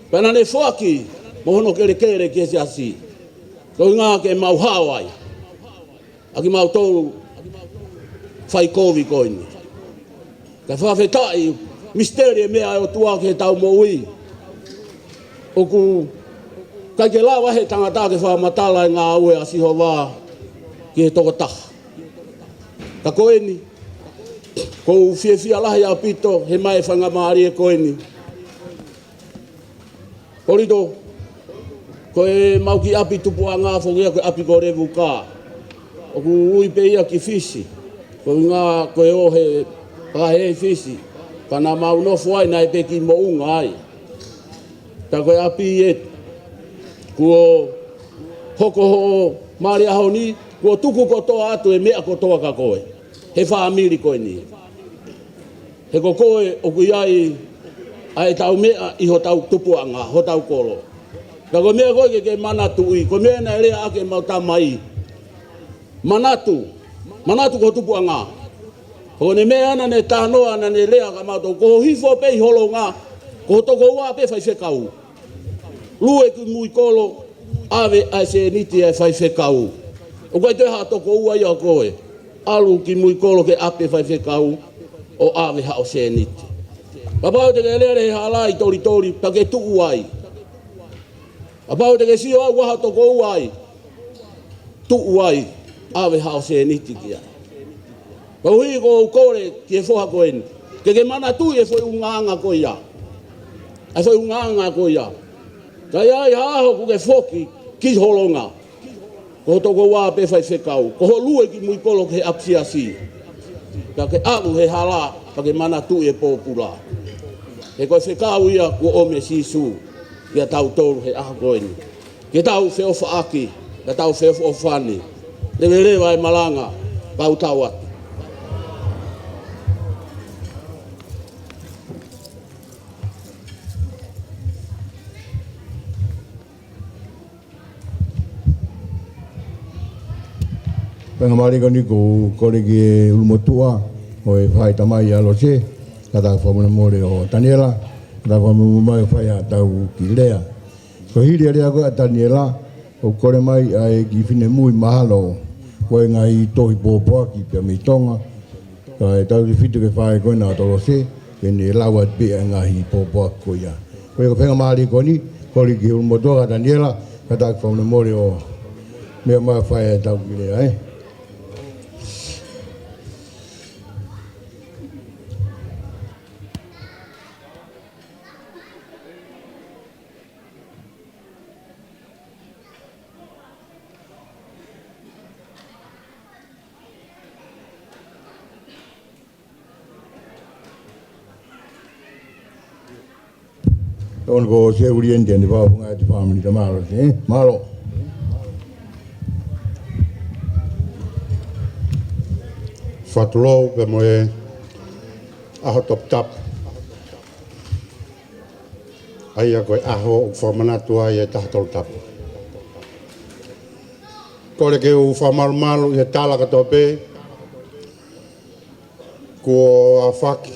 Pea naʻa ne foaki mo hono kelekele ki he siasi. Ko e ʻuhinga ke mau hao ai ʻa kimautolu fai kovi ko eni. Ka fakafetaʻi, misiteli e meʻa ʻa e ʻOtua ki heʻetau moʻui. ʻOku ʻikai ke lava he tangata ke fakamatala e ngāue ʻa Sihova ki he tokotaha. Ka ko eni, ʻoku ou fiefia lahi ʻaupito he ʻomai e faingamālie ko eni. Polito, ko ʻemau kiʻi ʻapi tupuʻanga foki ia ko e ʻapi ko Levuka. ʻOku ui pē ia ki Fisi. Ko e ʻuhinga ko e ō he pahē Fisi. Ka naʻa mau nofo ai naʻe pē kiʻi moʻunga ai. Ka ko e ʻapi ē, kuo hoko hoʻo mali ʻaho ni, kuo tuku kotoa atu e meʻa kotoa kia koe. He fāmili ko eni. He ko koe ʻoku ʻi ai ʻa ʻetau meʻa ʻi hotau tupuʻanga, hotau kolo. Ka ko e meʻa ko ē ke ke manatuʻi, ko e meʻa naʻe lea ʻaki ʻemau tamai. Manatu, manatu ko ho tupuʻanga. Ko ʻene meʻa naʻa ne talanoa, naʻa ne lea kia mautolu, ko ho hifo pē ʻi Holonga, ko ho tokoua pē faifekau. Lue ki mui kolo, ʻave ʻa e sēniti ʻa e faifekau. ʻOku ʻikai toe ha tokoua ia ʻo koe. ʻAlu ki mui kolo ke ʻapi e faifekau ʻo ʻave haʻo sēniti. Kapau te ke lele he hala ʻi Tolitoli, pea ke tuʻu ai. Kapau te ke sio ʻoku ʻi ai ha tokoua ai, tuʻu ai, ʻave haʻo sēniti ki ai. Koeʻuhi ʻoku ou kole ki he foha ko eni, ke ke manatuʻi e foʻi ʻulungaanga ko ia. ʻA e foʻi ʻulungaanga ko ia. Ka ʻi ai ha ʻaho ʻoku ke foki ki Holonga, ko ho tokoua pē faifekau, ko hoʻo lue ki mui kolo ki he ʻapi siasi. Ka ke ʻalu he hala, pea ke manatuʻi e pōpula. He ko e fekau ia kuo ʻomi ʻe Sīsū kiate kitautolu he ʻaho ko eni. Ke tau feʻofaʻaki, ke tau feʻofoʻofani. Leveleva e malanga, kau tau atu. Faingamālie ko eni ʻoku ou kole ki he ʻulumotuʻa ʻo e faʻē tamai ʻa Lose, ka tau fakamolemole ʻo Taniela, ka tau fakamolemole mai ʻo fai ʻetau kiʻi lea. Ko e hili e lea ko ē ʻa Taniela, ʻoku kole mai ʻa e kiʻi finemui mahalo, ko e ngaahi tohi pōpoaki pea mei Tonga, ka ʻe tautautefito ki he faʻē ko ena ʻo Lose, ke ne lau atu pē ʻa e ngaahi pōpoaki ko ia. Ko ia ko e faingamālie ko eni, kole ki he ʻulumotuʻa ko Taniela, ka tau fakamolemole ʻo meʻa mai ʻo fai ʻetau kiʻi lea, ē. Tokoni ko Seuli eni te ne fakafofongaʻi atu e fāmili, ka mālō, ē? Mālō. Fakatulou pea mo e ʻaho toputapu. ʻA ia ko e ʻaho ʻoku fakamanatu ai e Taha Tolu Tapu. Kole ke u fakamalumalu ʻi he tala kotoa pē kuo aofaki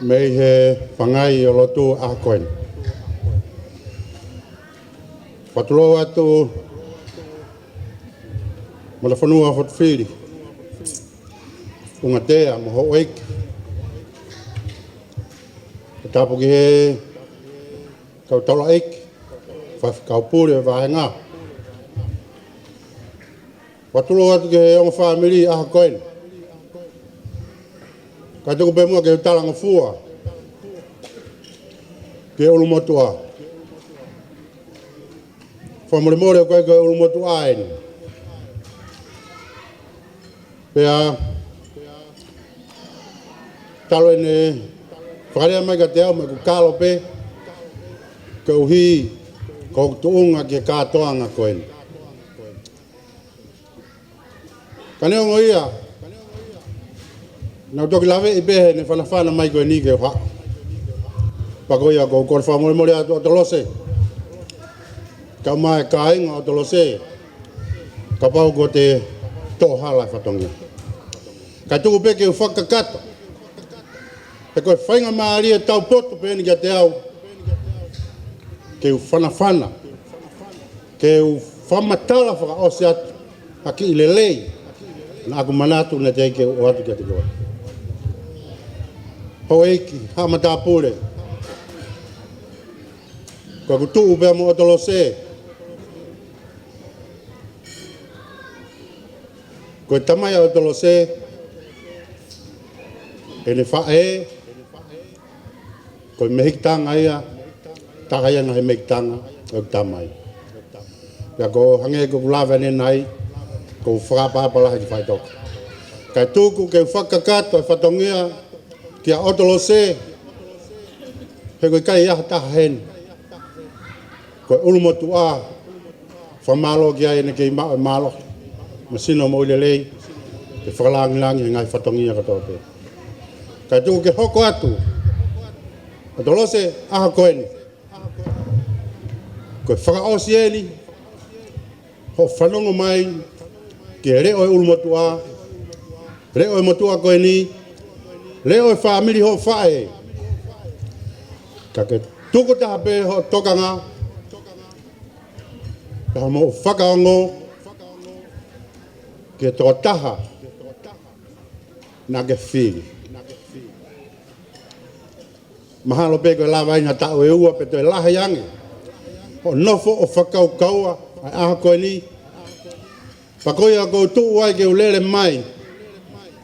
mei he fangai ʻo lotu ʻaho ko eni. Fakatulou atu Matafonua Fotofili, Ungatea mo houʻeiki. Tapu ki he kau taulaʻeiki, faifekau pule, vāhenga. Fakatulou atu ki he ongo fāmili ʻaho ko eni. Kae tuku pē muʻa ke u talangofua ki he ʻulumotuʻa. Fakamolemole ʻoku ʻikai ko e ʻulumotuʻa eni. Pea talu ʻene fakalea mai kiate au mo ʻeku kalo pē, koeʻuhi ko hoku tuʻunga ki he kātoanga ko eni. Ka neongo ia, naʻá ku toki laveʻi pē heʻene fanafana mai ko eni ke u haʻu. Pea ko ia ʻoku ou kole fakamolemole atu ʻOtolose, kae ʻumaʻā e kāinga ʻOtolose, kapau kuo te tō hala e fatongia. Kae tuku pē ke u fakakakato, he ko e faingamālie taupotu pē eni kiate au ke u fanafana, ke u fakamatala fakaʻosi atu ha kiʻi lelei naʻá ku manatu naʻe teʻeki ke u ʻoatu kiate koe. Houʻeiki, haʻa matāpule. Ko ʻeku tuʻu pea mo ʻOtolose. Ko e tamai ʻa ʻOtolose, ʻene faʻē, ko e mehikitanga ia, taha ia ngaahi mehikitanga ʻo e tamai. Pea ko e hangē ko ʻeku lave ʻanenai, ʻoku ou fakaʻapaʻapa lahi ki faʻitoka. Kae tuku ke u fakakakato e fatongia kia ʻOtolose, he ʻoku ʻikai ha taha heni. Ko e ʻulumotuʻa, fakamālō ki ai ʻene kei maʻu e mālohi mo e sino moʻui lelei, ke fakalāngilangi he ngaahi fatongia kotoa pē. Kae tuku ke hoko atu, ʻOtolose, ʻaho ko eni, ko e fakaʻosi eni hoʻo fanongo mai ki he leʻo ʻo e ʻulumotuʻa, leʻo ʻo e motuʻa ko eni, leʻo ʻo e fāmili hoʻo faʻē. Ka ke tuku taha pē hoʻo tokanga, ka mo fakaongo ki he tokotaha naʻa ke fili. Mahalo pē ko e lava ʻeni ha taʻu ʻe ua pe toe lahi ange hoʻo nofo ʻo fakakaukaua ʻa e ʻaho ko eni. Pea ko ia ʻoku ou tuʻu ai ke u lele mai,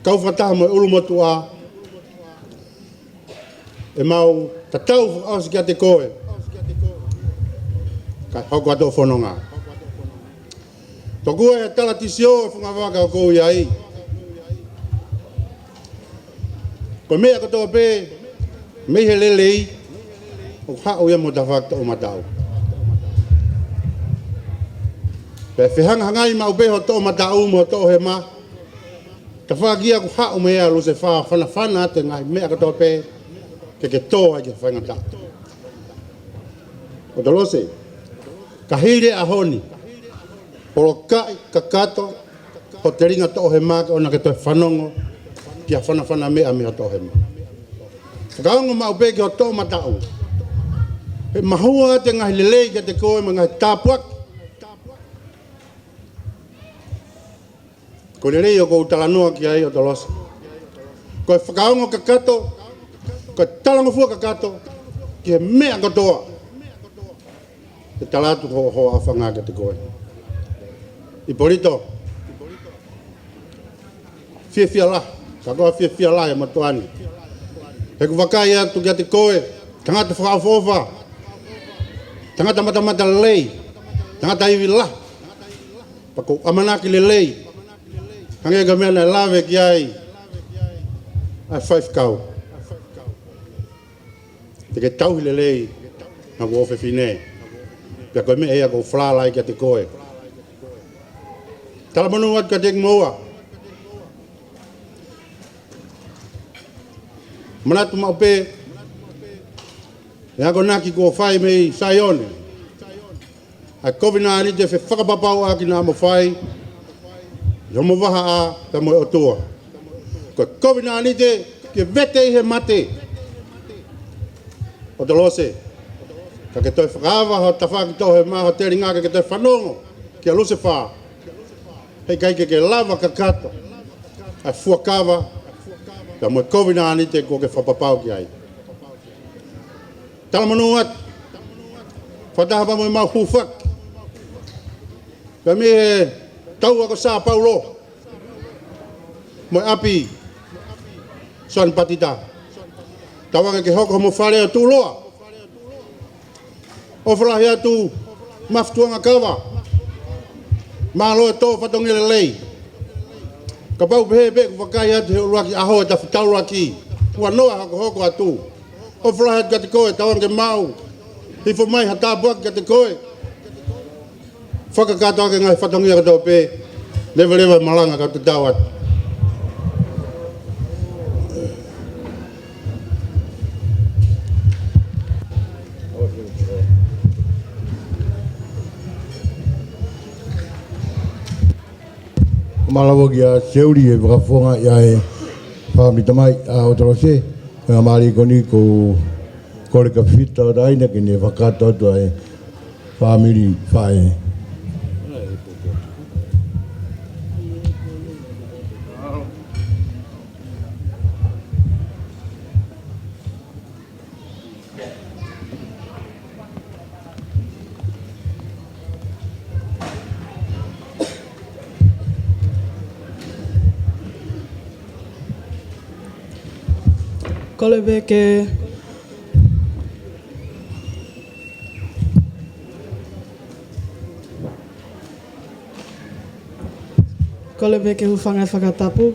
kau fakataha mo e ʻulumotuʻa, ʻemau tatau fakaʻosi kiate koe, kae hoko atu hoʻo fononga. Tokua e talatisio ʻo e funga vaka ʻoku ou ʻi ai, ko e meʻa kotoa pē mei he lelei, ʻoku haʻu ia mo e tafaʻaki toʻomataʻu. Pea fehangahangai maʻu pē hoʻo toʻomataʻu mo e toʻohema, tafaʻaki ia ʻoku haʻu mei ai ʻa Lusefā, fanafana atu e ngaahi meʻa kotoa pē ke ke tō ai ki he faingataʻa. ʻOtolose, ka hili e ʻaho ni, polokaʻi kakato ho telinga toʻohema ke ʻoua ke toe fanongo ki ha fanafana meʻa mei ho toʻohema. Fakaongo maʻu pē ki hoʻo toʻomataʻu, he mahua atu e ngaahi lelei kiate koe mo e ngaahi tāpuaki. Ko e lelei ʻoku ou talanoa ki ai, ʻOtolose, ko e fakaongo kakato, ko e talangofua kakato ki he meʻa kotoa. Ke tala atu ho, ho ʻaofanga kiate koe. ʻIpolito, fiefia lahi, ka ko e fiefia lahi ʻa e motuʻa ni. He ʻoku ou vakai atu kiate koe, tangata fakaʻofoʻofa, tangata matamatalelei, tangata ivi lahi. Pea ʻoku ou ʻamanaki lelei, hangē ko e meʻa naʻe lave ki ai ʻa e faifekau, te ke tauhi lelei hangē ko ho fefine. Pea ko e meʻa ia ʻoku ou falala ai kiate koe. Talamonū atu kiate kimoua. Manatu maʻu pē e akonaki kuo fai mei Saione, ʻa e kovinānite fefakapapauʻaki naʻa mo fai ʻi homo vahaʻa pea mo e ʻOtua. Ko e kovinānite ke vete ʻi he mate, ʻOtolose, ka ke toe fakaava ho tafaʻaki toʻohema, ho telinga, ke ke toe fanongo kia Lusefā, he ʻikai ke ke lava kakato ʻa e fuakava pea mo e kovinānite kuo ke fakapapau ki ai. Talamonū atu, fakataha pea mo ʻemau hūfaki pea mei he taua ko Sā Paulo mo e ʻapi Soane Patita, tauange ke hoko homo fale ʻo tuʻuloa. ʻOfa lahi atu, Mafitu Angakava, mālō e tō fatongia lelei. Kapau pehē pē ʻeku vakai atu he ʻuluaki ʻaho ʻo e taʻu fetaulaki, ua noa hokohoko atu. ʻOfa lahi atu kiate koe, tauange ke maʻu hifo mai ha tāpuaki kiate koe. Fakakakato ʻaki e ngaahi fatongia kotoa pē. Leveleva e malanga ka u tatau atu. Mālō kia Seuli e fakafofonga ia e fāmili tamai ʻa ʻOtolose. Pea mālie ko eni ʻoku ou kole kia Fifita ʻo Taina ke ne fakakakato atu ʻa e fāmili faʻē. ʻA, ʻe popoto. ʻA, Kole pē ke, kole pē ke u hūfanga he fakatapu,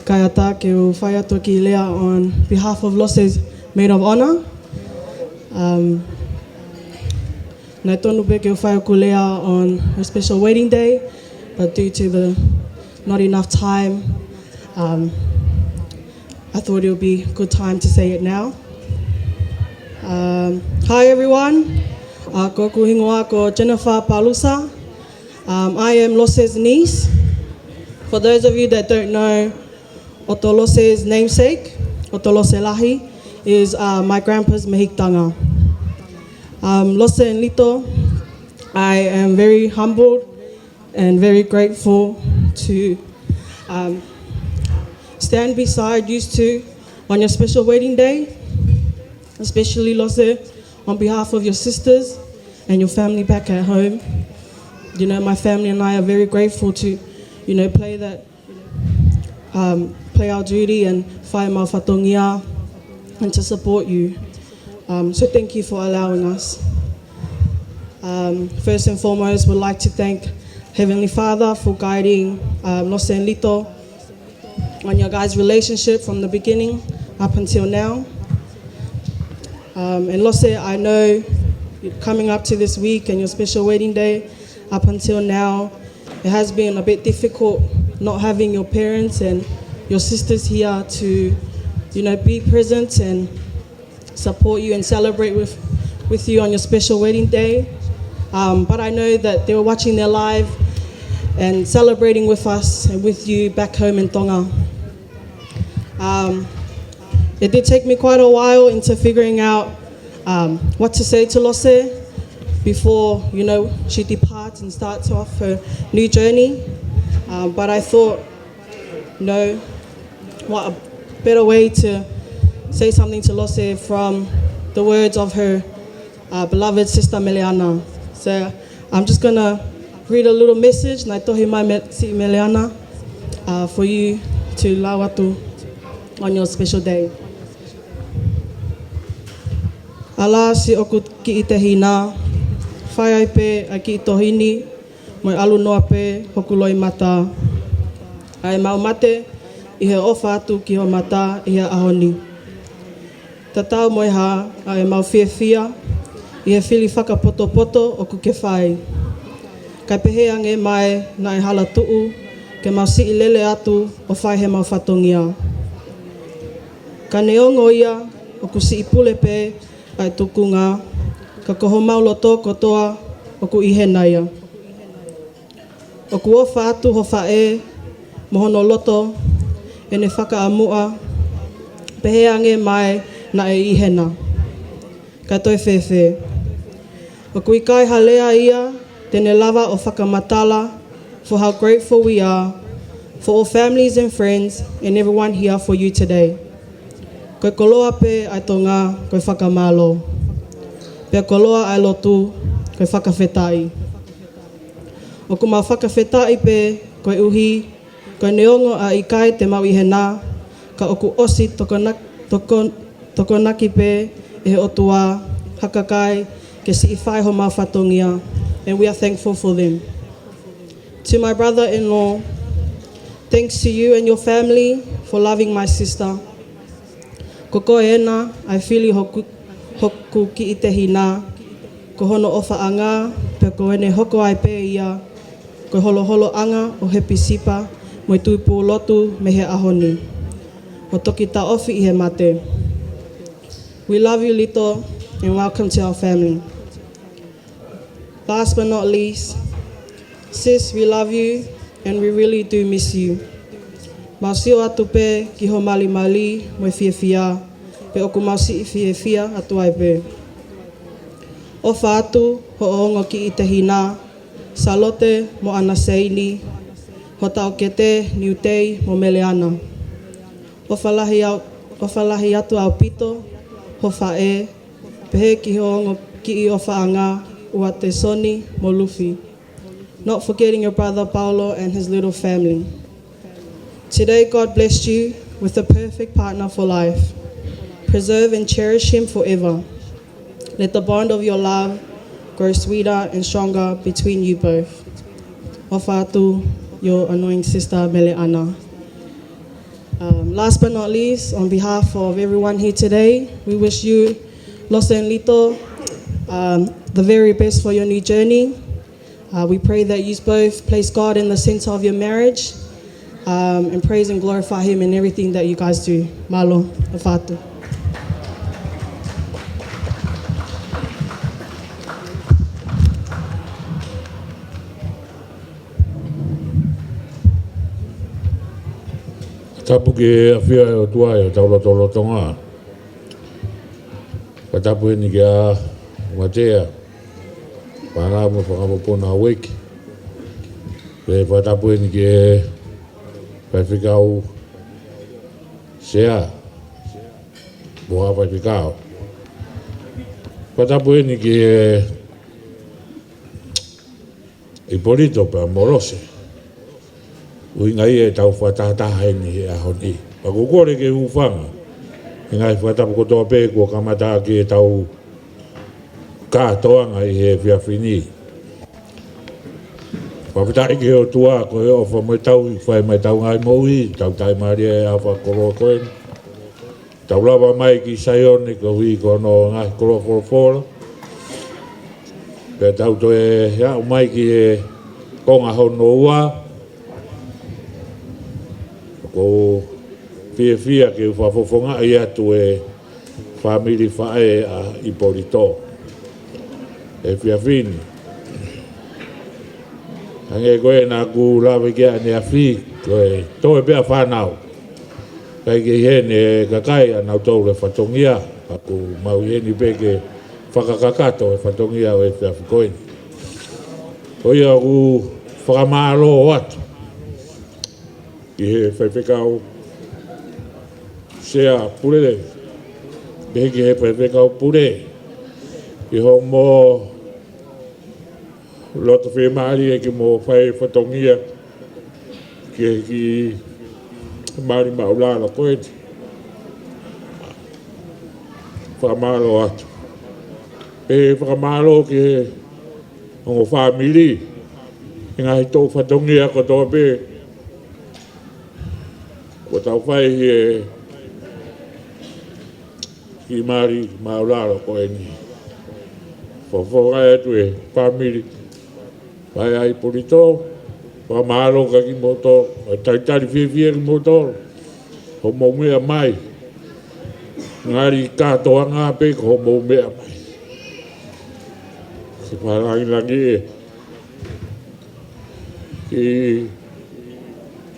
kae ʻatā ke u fai atu e kiʻi lea on behalf of Lose's maid of honor. Um, naʻe tonu pē ke u fai ʻeku lea on her special wedding day, but due to the not enough time, um, I thought it would be a good time to say it now. Um, hi everyone. Uh, ko hoku hingoa ko Jennifer Palusa. Um, I am Lose's niece. For those of you that don't know, ʻOto Lose's namesake, ʻOto Lose Lahi, is, uh, my grandpa's mehikitanga. Um, Lose and Lito, I am very humbled and very grateful to, um, stand beside you two on your special wedding day, especially Lose, on behalf of your sisters and your family back at home. You know, my family and I are very grateful to, you know, play that, um, play our duty and fai ʻemau fatongia and to support you. Um, so thank you for allowing us. Um, first and foremost, would like to thank Heavenly Father for guiding, um, Lose and Lito on your guys' relationship from the beginning up until now. Um, and Lose, I know coming up to this week and your special wedding day, up until now, it has been a bit difficult not having your parents and your sisters here to, you know, be present and support you and celebrate with, with you on your special wedding day. Um, but I know that they were watching their live and celebrating with us and with you back home in Tonga. Um, it did take me quite a while into figuring out, um, what to say to Lose before, you know, she departs and starts off her new journey. Um, but I thought, you know, what a better way to say something to Lose from the words of her, uh, beloved sister Meleana. So I'm just gonna read a little message naʻe tohi mai ʻe Siʻi Meleana, uh, for you to lau atu on your special day. Ala siʻoku kiʻi tehina, fai ai pē ʻa e kiʻi tohi ni, mo e ʻalu noa pē hoku loʻimata. ʻA ʻemau mate ʻi he ʻofa atu ki ho mata ʻi he ʻaho ni. Tatau mo e hā ʻa ʻemau fiefia ʻi he fili fakapotopoto ʻoku ke fai. Kae pehē ange mai naʻe hala tuʻu ke mau siʻi lele atu ʻo fai ʻemau fatongia. Ka neongo ia ʻoku siʻi pule pē ʻa e tukunga, ka ko homau loto kotoa ʻoku ʻi hena ia. ʻOku ʻofa atu ho faʻē mo hono loto ʻene fakaʻamuʻa, pehē ange mai naʻe ʻi hena. Ka toe fēfē? ʻOku ʻikai ha lea ia te ne lava ʻo fakamatala for how grateful we are for all families and friends and everyone here for you today. Ko e koloa pē ʻa e Tonga ko e fakamālō. Pea koloa ʻa e lotu ko e fakafetaʻi. ʻOku mau fakafetaʻi pē koeʻuhi ko e neongo ʻa e ʻikai te mau ʻi hena, ka ʻoku ʻosi tokona-, tokon-, tokonaki pē ʻe he ʻOtua ha kakai ke siʻi fai homau fatongia, and we are thankful for them. To my brother-in-law, thanks to you and your family for loving my sister. Ko koe ena ʻa e fili hoku, hoku kiʻi tehina, ko hono ʻofaʻanga, pea ko ʻene hoko ai pē ia ko e holoholoʻanga ʻo Hepisipa mo e tuʻutuʻuni lotu mei he ʻaho ni, ʻo toki taʻofi ʻi he mate. We love you, Lito, and welcome to our family. Last but not least, sis, we love you and we really do miss you. Mau sio atu pē ki ho malimali mo e fiefia, pea ʻoku mau siʻi fiefia atu ai pē. ʻOfa atu hoʻo ongo kiʻi tehina, Salote mo ʻAna Seini, ho taʻokete Niutei mo Meleana. ʻOfa lahi au-, ʻofa lahi atu ʻaupito ho faʻē, pehē ki ho ongo kiʻi ʻofaʻanga, ʻUatesoni mo Lufi. Not forgetting your brother Paulo and his little family. Today, God blessed you with the perfect partner for life. Preserve and cherish him forever. Let the bond of your love grow sweeter and stronger between you both. ʻOfa atu, your annoying sister, Meleʻana. Um, last but not least, on behalf of everyone here today, we wish you, Lose and Lito, um, the very best for your new journey. Uh, we pray that you both place God in the center of your marriage, um, and praise and glorify Him in everything that you guys do. Mālō, ʻofa atu. Tapu ki he ʻafio ʻa e ʻOtua ʻi hotau lotolotonga. Fakatapu heni kia Matea, Pana mo Fakapopona Haueki. Pea fakatapu heni ki he Faifekau Sea, mo ha faifekau. Fakatapu heni ki he Ipolito pea mo Lose. ʻUhinga ia ʻetau fakatahataha heni he ʻaho ni. Pea ʻoku ou kole ke u hūfanga he ngaahi fakatapu kotoa pē kuo kamata ʻaki ʻetau kātoanga ʻi he efiafi ni. Fakafetaʻi ki he ʻOtua ko e ʻofa mo e tauhi ʻoku fai mai ʻetau ngaahi moʻui, tau taʻimālie he ʻaho fakakoloa ko eni. Tau lava mai ki Saione koeʻuhi ko hono ngaahi koloa folofola. Pea tau toe aʻu mai ki he konga hono ua. ʻOku ou fiefia ke u fakafofongaʻi atu e fāmili faʻē ʻa Ipolito he efiafi ni. Hangē ko ē naʻa ku lave ki ai ʻaneafi, ko e toe pē ʻa e fānau. ʻIkai ke ʻi heni e kakai ʻa nautolu e fatongia, ka ʻoku mau ʻi heni pē ke fakakakato e fatongia ʻo e efiafi ko eni. Ko ia ʻoku ou fakamālō atu ki he Faifekau Sea Pule, pehē ki he Faifekau Pule, ʻi hoʻomo loto fiemālie ke mo fai fatongia ki he kiʻi mali maʻulalo ko eni. Fakamālō atu. Pea fakamālō ki he ongo fāmili, he ngaahi toʻu fatongia kotoa pē kuo tau fai he kiʻi mali maʻulalo ko eni. Fakafofongaʻi atu e fāmili faʻē ʻa Ipolito, fakamālō kia kimoutolu, ʻoku talitali fiefia kimoutolu hoʻomou meʻa mai. Ngali kātoanga pē ko hoʻomou meʻa mai. Siʻi fakalāngilangiʻi e kiʻi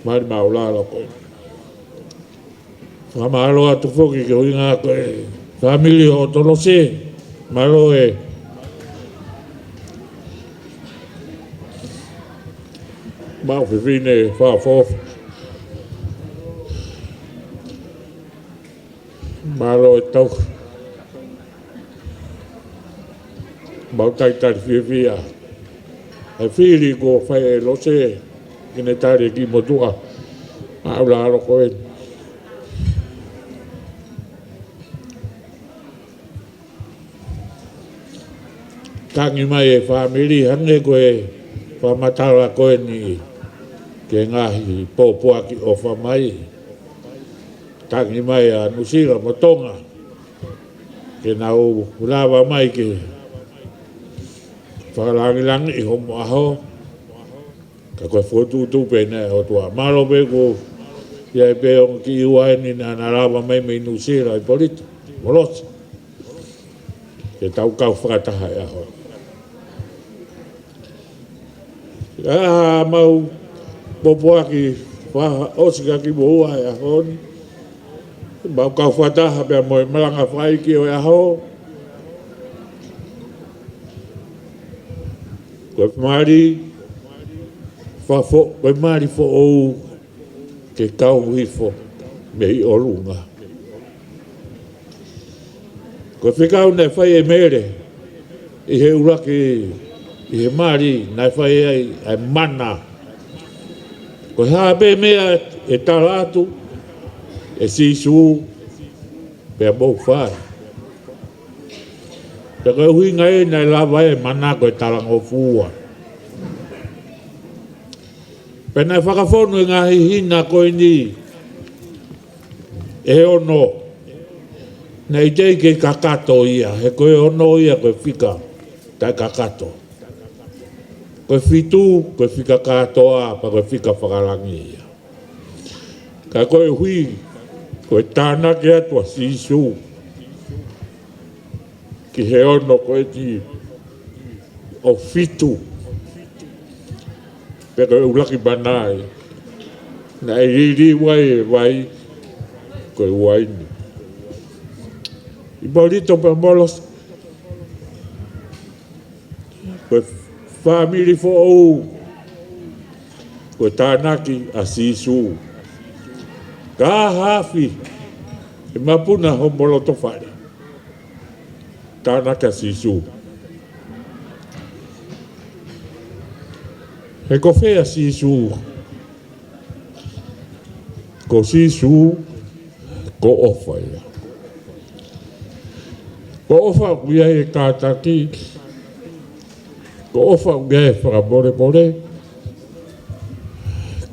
mali maʻulalo ko eni. Fakamālō atu foki ki he ʻuhinga ko e fāmili ʻo Tolose. Mālō e maʻu fefine fakaʻofoʻofa. Mālō e tau. Mau talitali fiefia he fili kuo fai ʻe Lose ke ne tali e kiʻi motuʻa maʻulalo ko eni. Tangi mai e fāmili hangē ko e fakamatala ko eni ki he ngaahi pōpoaki ʻofa mai. Tangi mai ʻa Nuʻusila mo Tonga ke nau lava mai ke fakalāngilangiʻi hoʻomo ʻaho. Ka ko e fokotuʻutuʻu pē ena ʻa e ʻOtua. Mālō pē kuo ʻi ai pē ongo kiʻi ua eni naʻa na lava mai mei Nuʻusila, Ipolito mo Lose, ke tau kau fakataha he ʻaho. ʻA, mau pōpoaki fakaʻosi kia kimoua he ʻaho ni. Mau kau fakataha pea mo e malanga fakaʻeiki ʻo e ʻaho. Ko e mali fafo-, ko e mali foʻou ke kau hifo mei ʻolunga. Ko e fekau naʻe fai ʻe Mele ʻi he ʻuluaki, ʻi he mali naʻe fai ai ʻa e mana. Ko e hā pē meʻa ʻe tala atu ʻe Sīsū, Pea mou fai. Pea ko e ʻuhinga ia naʻe lava ai e mana ko e talangofua. Pea naʻe fakafonu e ngaahi hina ko eni ʻe ono. Naʻe ʻikai ke kakato ia, he ko e ono ia ko e fika taʻekakato. Ko e fitu, ko e fika kātoa, pea ko e fika fakalangi ia. Ka koeʻuhi ko e tānaki atu ʻa Sīsū ki he ono ko eni ʻo fitu, pea ko e ʻuluaki mana ia naʻe liliu ai e vai ko e uaine. ʻIpolito pea mo Lose, ko e fāmili foʻou, ko e tānaki ʻa Sīsū. Ka hafi e mapuna homou lotofale, tānaki ʻa Sīsū. He ko fē ʻa Sīsū? Ko Sīsū ko ʻofa ia. Ko ʻofa ʻoku ʻi ai e kātaki, ko ʻofa ʻoku ʻi ai e fakamolemole,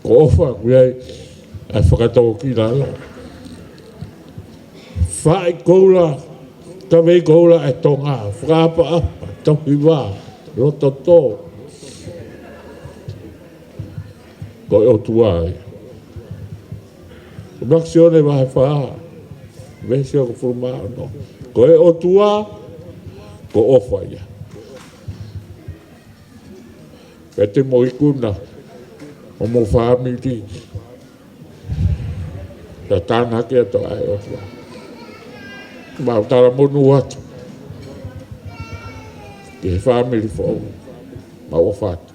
ko ʻofa ʻoku ʻi ai e fakatōkilalo. Faʻi koula, kavei koula e Tonga, fakaʻapaʻapa, tauhi vā, loto tō. Ko e ʻOtua ia. Ko e ʻuluaki Sione vahe fā, veesi hongofulu mā ono. Ko e ʻOtua ko ʻofa ia. Pea te mou ikuna homou fāmili, pea tānaki atu ʻa e ʻOtua. Mau talamonū atu ki he fāmili foʻou. Mau ʻofa atu.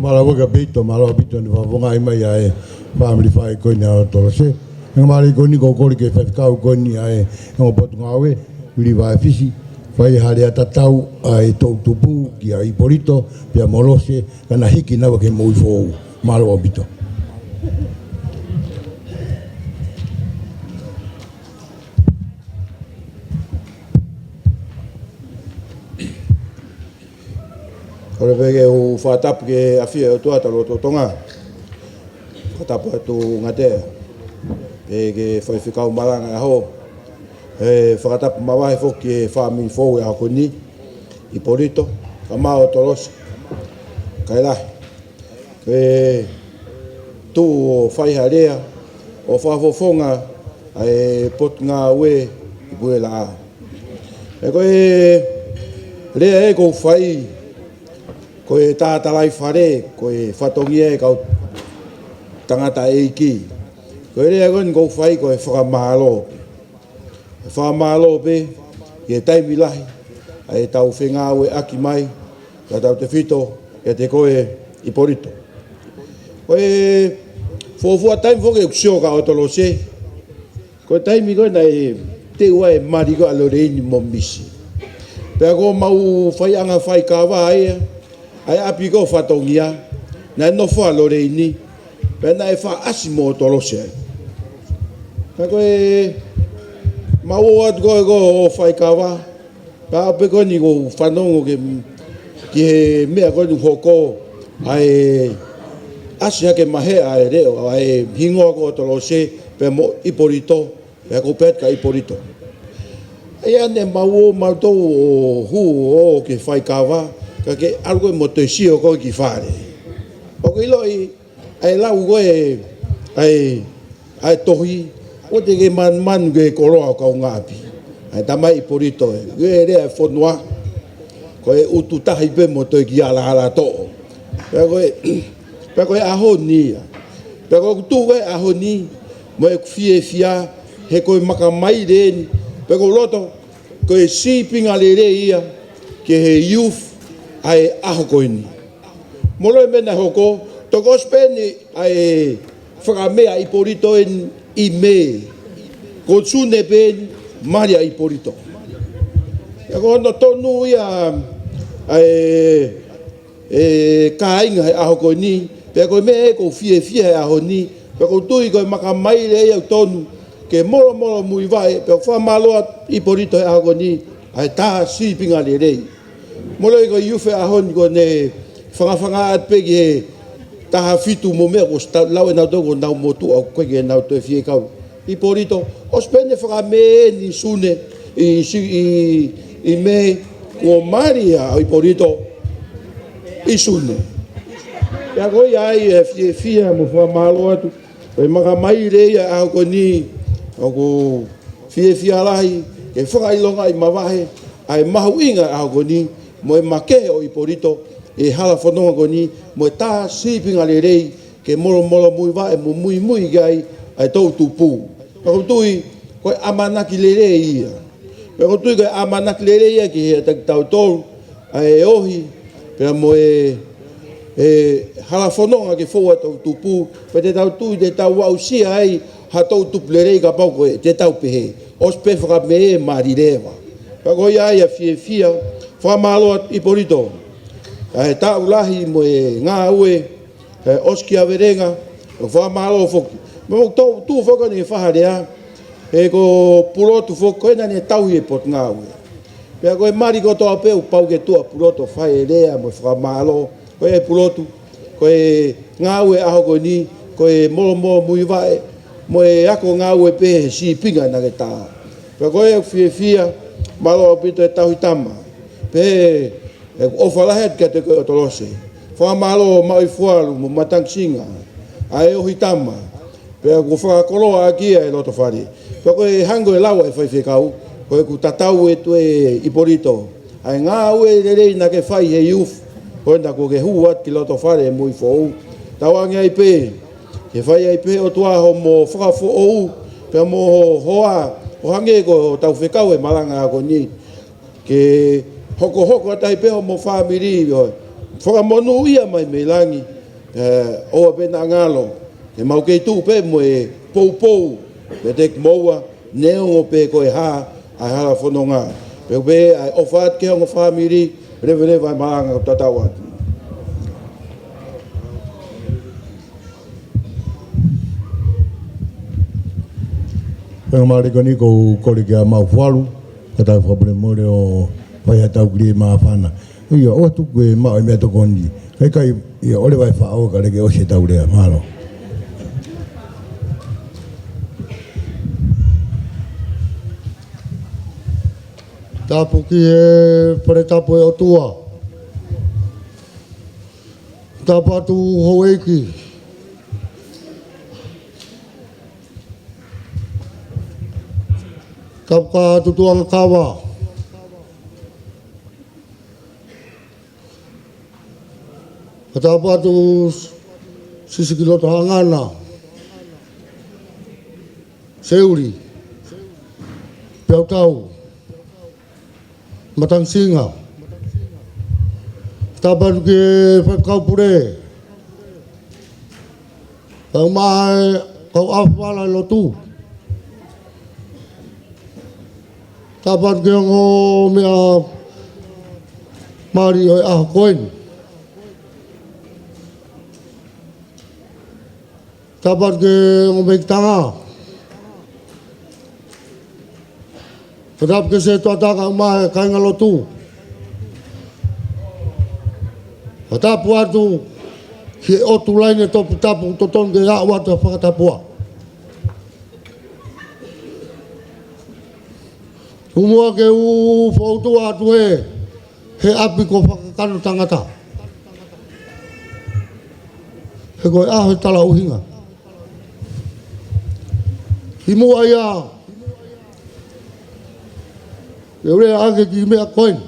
Mālō ʻaupito, mālō ʻaupito ʻene fakafofongaʻi mai ʻa e fāmili faʻē ko eni ʻa Tolose. He mālō ko eni ko e kole ki he faifekau ko eni ʻa e ongo potungāue, Vili Vaefisi, fai ha lea tatau ʻa e toʻutupu kia ʻIpolito pea mo Lose, ka na hiki naua ki he moʻui foʻou. Mālō ʻaupito. Kole pē ke u fakatapu ki he ʻafio ʻa e ʻOtua ʻi loto Tonga. Fakatapu atu Ngatea, pea ki he faifekau malanga ʻo e ʻaho. ʻE fakatapu makehe foki ki he fāmili foʻou ʻo e ʻaho ko eni, ʻIpolito, kaeʻumaʻā ʻa Tolose, kae lahi. Ke tuʻu ʻo fai ha lea ʻo fakafofonga ʻa e potungāue ʻi Pulelaʻā. He ko e lea ē ʻoku ou fai, ko e tātalai fale, ko e fatongia ʻa e kau tangataʻeiki. Ko e lea ko eni ʻoku ou fai ko e fakamālō. Fakamālō pē ki he taimi lahi ʻa ʻetau fengāueʻaki mai, ka tautefito kiate koe ʻIpolito. Ko e fuofua taimi foki ʻeku sio kia Tolose, ko e taimi ko ē naʻe teu ai e mali ko ē ʻa Loleini mo Misi. Pea ko homau faiʻanga faikava ia, ʻa e ʻapi ko ē ʻo fatongia, naʻe nofo ai Loleini, pea naʻe faʻa ʻasi mo Tolose ai. Ka ko e mau ō atu ko ē ʻo faikava, pea ʻaho pē ko eni ʻoku ou fanongo ki he, ki he meʻa ko eni ʻoku hoko, ʻa e ʻasi hake mahe ʻa e leʻo, ʻa e hingoa ko ē ʻo Tolose, pea mo ʻIpolito, pea ʻoku ou pehē atu kia ʻIpolito. ʻA ia naʻa mau ō mautolu ʻo hū ʻo ō ki he faikava, ka ke ʻalu koe mo toe sio koe ki fale. ʻOku ʻiloʻi, ʻa e lau ko ē, ʻa e, ʻa e tohi, ʻoua te ke manumanu ki he koloa ʻo e kaungāʻapi. ʻA e tamai ʻIpolito ē, ko e lea ʻa e fonua, ko e ututahi pē mo toe kiʻi alaala toʻo. Pea ko e, pea ko e ʻaho ni ia. Pea ko ʻeku tuʻu ko ē he ʻaho ni, mo ʻeku fiefia, he ko e makamaile eni, pea ʻoku ou loto, ko e sīpinga lelei ia ki he youth ʻa e ʻaho ko eni. Mou ʻilo e meʻa naʻe hoko, toki ʻosi pē eni ʻa e fakameʻa ʻa ʻIpolito eni ʻi Mē. Ko Sune pē eni, mali ʻa ʻIpolito. Pea ko hono tonu ia ʻa e, e kāinga he ʻaho ko eni, pea ko e meʻa ē ʻoku ou fiefia he ʻaho ni, pea ʻoku ou tui ko e makamaile ia ʻoku tonu ke molomolomuivaʻe, pea ʻoku fakamālō atu ʻIpolito he ʻaho ko eni, ʻa e tā sīpinga lelei. Mole ko e ʻufe ʻaho ni ko ʻene fangafanga atu pē ki he taha fitu mo e meʻa kuo ʻosi lau ʻe nautolu ko honau motuʻa ʻoku ʻikai ke nau toe fie kau. ʻIpolito, ʻosi pē ʻene fakameʻe eni ʻi Sune, ʻi, ʻi, ʻi Mē, kuo mali ʻa ʻIpolito ʻi Sune. Pea ko ia ai e fiefia mo fakamālō atu, ko e makamaile ia ʻaho ko eni, ʻoku fiefia lahi ke fakaʻilongaʻi mavahe ʻa e mahuʻinga ʻaho ko eni, mo e makehe ʻo ʻIpolito ʻi he hala fononga ko eni, mo e tā sīpinga lelei, ke molomolomuivaʻe mo muimui ki ai ʻa e toʻutupu. Pea ʻoku ou tui ko e ʻamanaki lelei ia. Pea ʻoku ou tui ko e ʻamanaki lelei ia ki he ʻiate kitautolu, ʻa e ohi, pea mo e, e hala fononga ke fou ʻa e toʻutupu, pea te tau tui te tau aʻusia ai ha toʻutupu lelei kapau ko ē te tau pehē. ʻOsi pē fakameʻe, mali leva. Pea ko ia ai e fiefia, fakamālō atu ʻIpolito. ʻA e taʻu lahi mo e ngāue, ʻe ʻosi ki ʻavelenga, ʻo fakamālō foki. Mo e toʻutupu foki ʻene fakalea, he ko Pulotu foki ko ē naʻa ne tauhi e potungāue. Pea ko e mali kotoa pē ʻoku pau ke tuʻu ʻa Pulotu ʻo fai e lea mo e fakamālō, ko e Pulotu, ko e ngāue ʻaho ko eni, ko e molomolomuivaʻe, mo e ako ngāue pē he sīpinga naʻa ke tā. Pea ko e fiefia, mālō ʻaupito e Tauhi Tama. Pea ʻoku ʻofa lahi atu kiate koe ʻOtolose. Fakamālō Maʻuifualu mo Matangisinga, ʻa e ohi tama. Pea ʻoku fakakoloa ʻaki ia e loto fale. Pea ko e hangē ko e lau ʻa e faifekau, ko ʻeku tatau atu ʻe ʻIpolito, ʻa e ngāue lelei naʻa ke fai he youth, ko ena kuo ke hū atu ki loto fale mo e foʻou. Tauange ai pē ke fai ai pē ʻOtua hoʻomo fakafoʻou, pea mo ho hoa, ʻo hangē ko hotau fekau he malanga ko eni. Ke hokohoko atu ai pē hoʻomo fāmili, ʻo fakamonūʻia mai mei langi, ē, ʻoua pē naʻa ngalo, ke mau kei tuʻu pē mo e poupou, pea te ke moua, neongo pē ko e hā ʻa e hala fononga. Pea pē ʻa e ʻofa atu ki he ongo fāmili, leveleva e malanga ʻoku tatau atu. Pea mālie ko eni ʻoku ou kole kia Maʻuifualu, ka tau fakapule mole ʻo fai ʻetau kili māfana. ʻIo, ʻoua tuku e maʻu e meʻatokoni. Kae ʻikai, ʻio, ʻoua leva ʻe faʻo ka leke ʻosi ʻetau lea. Mālō. Tapu ki he Fale Tapu ʻo e ʻOtua. Tapu atu houʻeiki. Tapu kia Tutuʻanga Kava. Ka tapu atu Sisiki Loto Hangana, Seuli, Peautau, Matangisinga. Tapu atu ki he Faifekau Pule, kae ʻumaʻā e kau ʻāfala lotu. Tapu atu ki he ongo meʻa mali ʻo e ʻaho ko eni. Tapu atu ki he ongo mekitanga. Ka tapu ki he setuata kae ʻumaʻā e kāinga lotu. Ka tapu atu ki he ʻotu laine toputapu totonu ke aʻu atu ha fakatapua. Tuku muʻa ke u fokotuʻu atu ē he ʻapi ko Fakakano Tangata. He ko e ʻaho e talaʻuhinga. Kimuʻa ia, ke u lea ʻaki e kiʻi meʻa ko eni.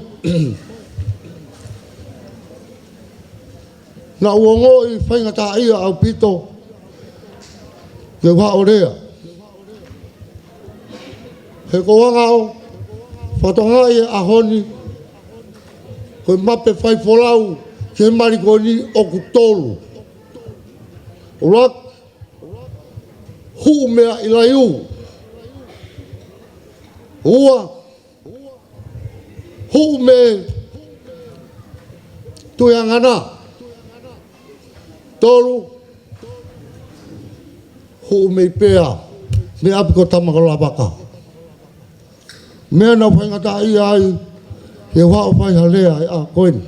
Naʻa ku ongoʻi faingataʻaʻia ʻaupito ke u haʻu ʻo lea. He ko e anga ʻo e fakatokangaʻi e ʻaho ni, ko e mape faifolau ki he mali ko eni ʻoku tolu. ʻUluaki, huʻu meʻa ʻi Laiu. Ua, Hū mei Tuʻiʻangana. Tolu, hū mei Pea, mei ʻapi ko Tama ko Lavaka. Meʻa naʻe faingataʻaʻia ai ke u haʻu ʻo fai ha lea he ʻaho ko eni.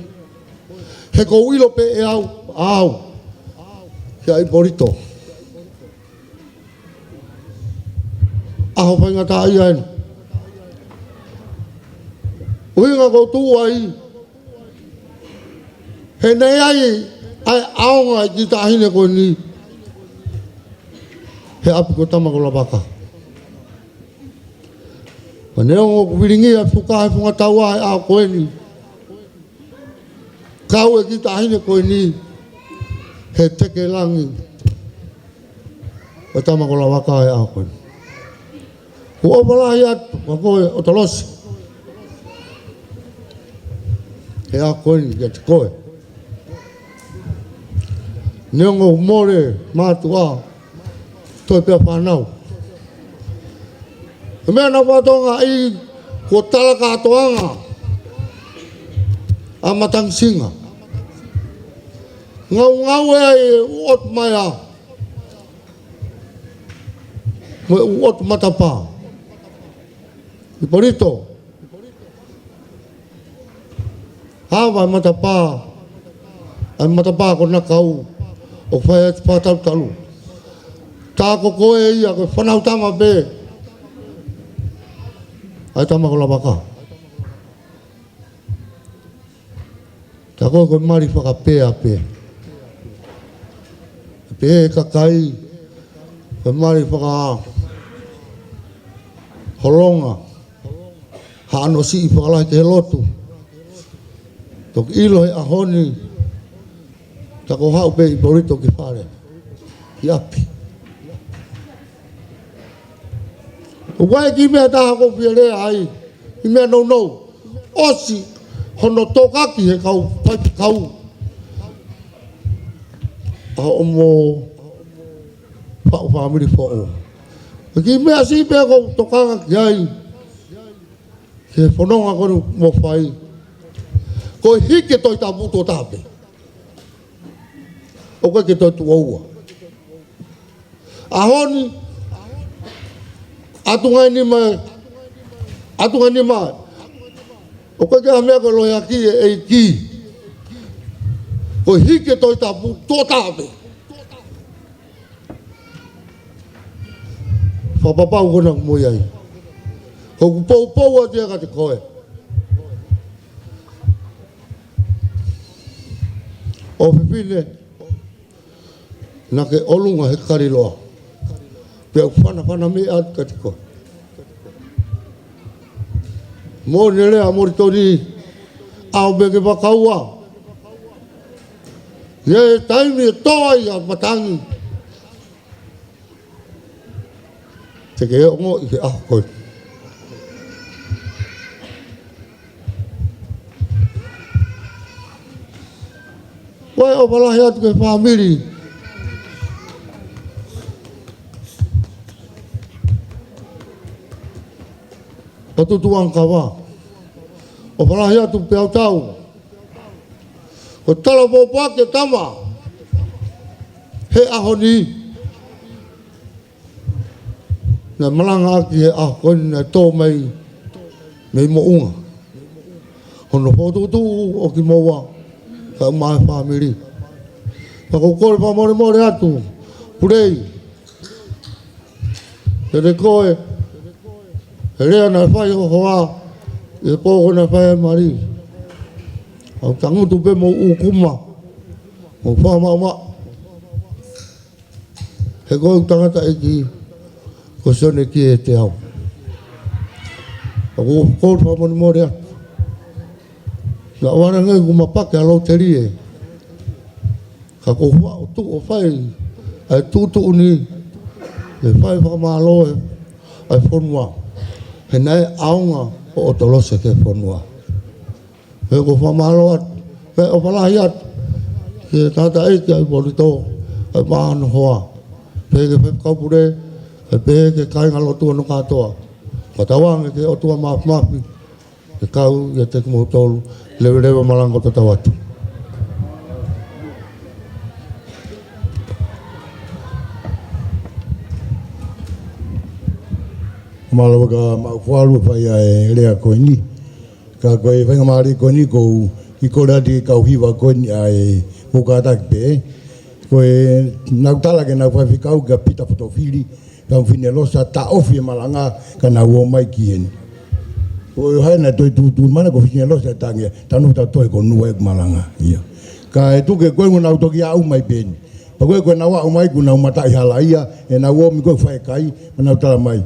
He ʻoku ou ʻilo pē ʻe au, au, kia ʻIpolito, ʻaho faingataʻaʻia eni. ʻUhinga ʻoku ou tuʻu ai, he naʻe ʻi ai ʻa e ʻaonga ʻa e kiʻi taʻahine ko eni he ʻapi ko Tama ko Lavaka. Pea neongo ʻoku vilingia e fuka he funga taua he ʻaho ko eni, kau e kiʻi taʻahine ko eni he teke langi ʻo Tama ko Lavaka he ʻaho ko eni. ʻOku ou ʻofa lahi atu kia koe ʻOtolosi he ʻaho ko eni kiate koe. Neongo ʻoku mole mātuʻa, toe pē ʻa fānau. He meʻa naʻa ku fakatokangaʻi, kuo tala kātoanga ʻa Matangisinga. Ngaungaue ai e ʻū ʻotu maea mo e ʻū ʻotu matapā. ʻIpolito, ava e matapā, ʻa e matapā ko Nakau, ʻo fai atu e fakatalutalu. Tā ko koe ia ko e fānau tama pē ʻa e Tama ko Lavaka. Tā ko koe ko e mali fakapea pē. Pehē ʻe he kakai, ko e mali fakaholonga, haʻano siʻi fakalahi ki he lotu. Toki ʻilo he ʻaho ni, tā ko e haʻu pē ʻIpolito ki fale, ki ʻapi. ʻOku ʻi ai e kiʻi meʻa ʻe taha ʻoku ou fie lea ai, kiʻi meʻa nounou. ʻOsi hono tokaki he kau faifekau ʻa hoʻomo faʻu fāmili foʻou. Ko e kiʻi meʻa siʻi pē ʻoku ou tokanga ki ai, ki he fononga ko eni mo fai, ko e hiki e Tohi Tapu tuʻo taha pē. ʻOku ʻikai ke toe tuʻo ua. ʻAho ni, ʻatu ngaahi nima, ʻatu ngaahi nima. ʻOku ʻikai ke ʻi ai ha meʻa ko e lohiaki e ʻEiki. Ko e hiki e Tohi Tapu tuʻo taha pē. Fakapapau ko ena ʻoku mou ʻi ai. ʻOku ou poupou atu ia kiate koe ʻofefine, naʻa ke ʻolunga he kaliloa. Pea u fanafana mai atu kiate koe. Moʻoni e lea ʻa Molitoni, ʻaho pē ke fakaua. ʻI he taimi ʻe tō ai ʻa matangi, te ke ongoʻi he ʻaho ko ē. Ko e ʻofa lahi atu ki he fāmili ʻo Tutuʻangakava. ʻOfa lahi atu pē ʻautau. Ko e tala pōpoaki ʻa e tama he ʻaho ni, naʻe malangaʻaki he ʻaho ko eni naʻe tō mai mei Moʻunga. Hono fokotuʻutuʻu ʻo kimoua kae ʻumaʻā e fāmili. Pea ʻoku ou kole fakamolemole atu, Pulei, kiate koe, he lea naʻe fai ho hoa ʻi he pō ko ē naʻe fai ai e mali. ʻOku tangutu pē mo ʻūkuma, mo fakamaʻumaʻu. He ko e tangataʻeiki ko Sione Kieteau. ʻOku ou kole fakamolemole atu. Naʻa ku ʻalu ange ʻo mapaki ʻa e lotelie. Ka ʻoku ou faʻu tuʻu ʻo fai ʻa e tuʻutuʻuni, ʻe fai fakamālō ʻa e fonua. He naʻe ʻaonga ʻo ʻOtolosi ki he fonua. Pea ʻoku ou fakamālō atu, pea ʻofa lahi atu ki he tangataʻeiki ʻa ʻIpolito, ʻa e māhano hoa. Pehē ki he Faifekau Pule, pea pehē ki he kāingalotu hono kātoa. Fakatauange ki he ʻOtua Māfimafi, Ke kau ʻiate kimoutolu, leveleva malanga ʻo tatau atu. Mālō ka mau falu fai ʻa e lea ko eni. Ka ko e faingamālie ko eni ʻoku ou kole atu ki he kau hiva ko eni ʻa e mou kātaki pē. Ko e nau tala ke nau faifekau kia Pita Fotofili, ka mo Finelosa taʻofi e malanga ka nau ō mai ki heni. Ko e hā naʻe toe tuʻutuʻuni mai ko Finelosa tangi, tanu ta toe ko nua e malanga. Ia. Ka e tuku ko ē ʻoku nau toki aʻu mai pē eni. Pea ko ē ko ʻenau aʻu mai ʻoku nau mataʻi hala ia, ʻenau ō mai ko ē fai kai, ʻenau tala mai.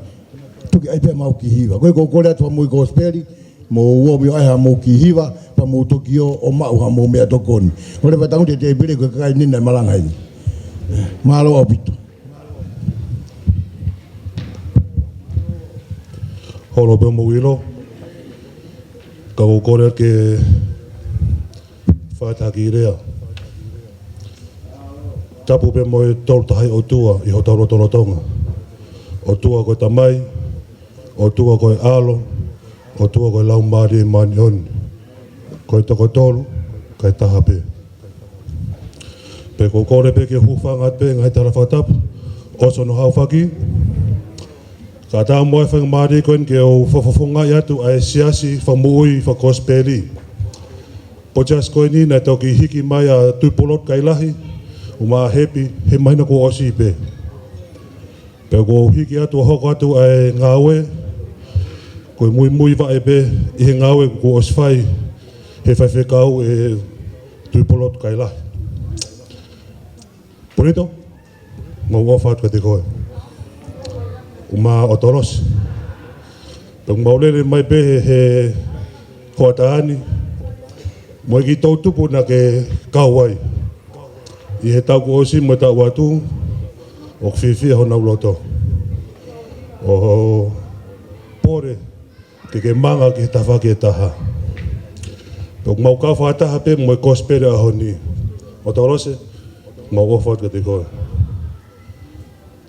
Tuku ai pē mau kiʻi hiva. Ko ē ʻoku ou kole atu ha mui kosipeli, mou ō mai ʻo ʻai ha mou kiʻi hiva, pea mou toki ō ʻo maʻu ha mou meʻatokoni. ʻOua leva tangutu he tēpile ko e kakai ni naʻe malanga heni. Mālō ʻaupito. Holo pē mou ʻilo. Ka ʻoku ou kole ke fakataha ki he lea. Tapu pē mo e Tolu Tahaʻi ʻOtua ʻi hotau lotolotonga. ʻOtua ko e Tamai, ʻOtua ko e ʻAlo, ʻOtua ko e Laumālie Māʻoniʻoni. Ko e toko tolu, kae taha pē. Pea ʻoku ou kole pē ke u hūfanga atu pē he ngaahi tala fakatapu ʻo Sono Haufaki. Kae ʻatā mo e faingamālie ko eni ke u fakafofongaʻi atu ʻa e siasi fakamoʻui fakakosipeli. Pō siasi ko eni naʻe toki hiki mai ʻa Tuʻipulotu Kailahi, ʻumaʻā Hepi, he māhina kuo ʻosi pē. Pea ʻoku ou hiki atu ʻo hoko atu ʻa e ngāue, ko e muimui vaʻe pē ʻi he ngāue kuo ʻosi fai he faifekau ʻe Tuʻipulotu Kailahi. Pulito, mau ʻofa atu kiate koe. ʻUmaʻā ʻOtolose. Pea ʻoku mau lele mai pē he, he hoʻatā ni, mo e kiʻi toʻutupu naʻa ke kau ai. ʻI he taʻu kuo ʻosi mo e taʻu atu, ʻoku fiefia honau loto. ʻO pole, ke ke manga ki he tafaʻaki ʻe taha. Pea ʻoku mau kau fakataha pē mo e kosipeli ʻaho ni. ʻOtolose, mau ʻofa atu kiate koe.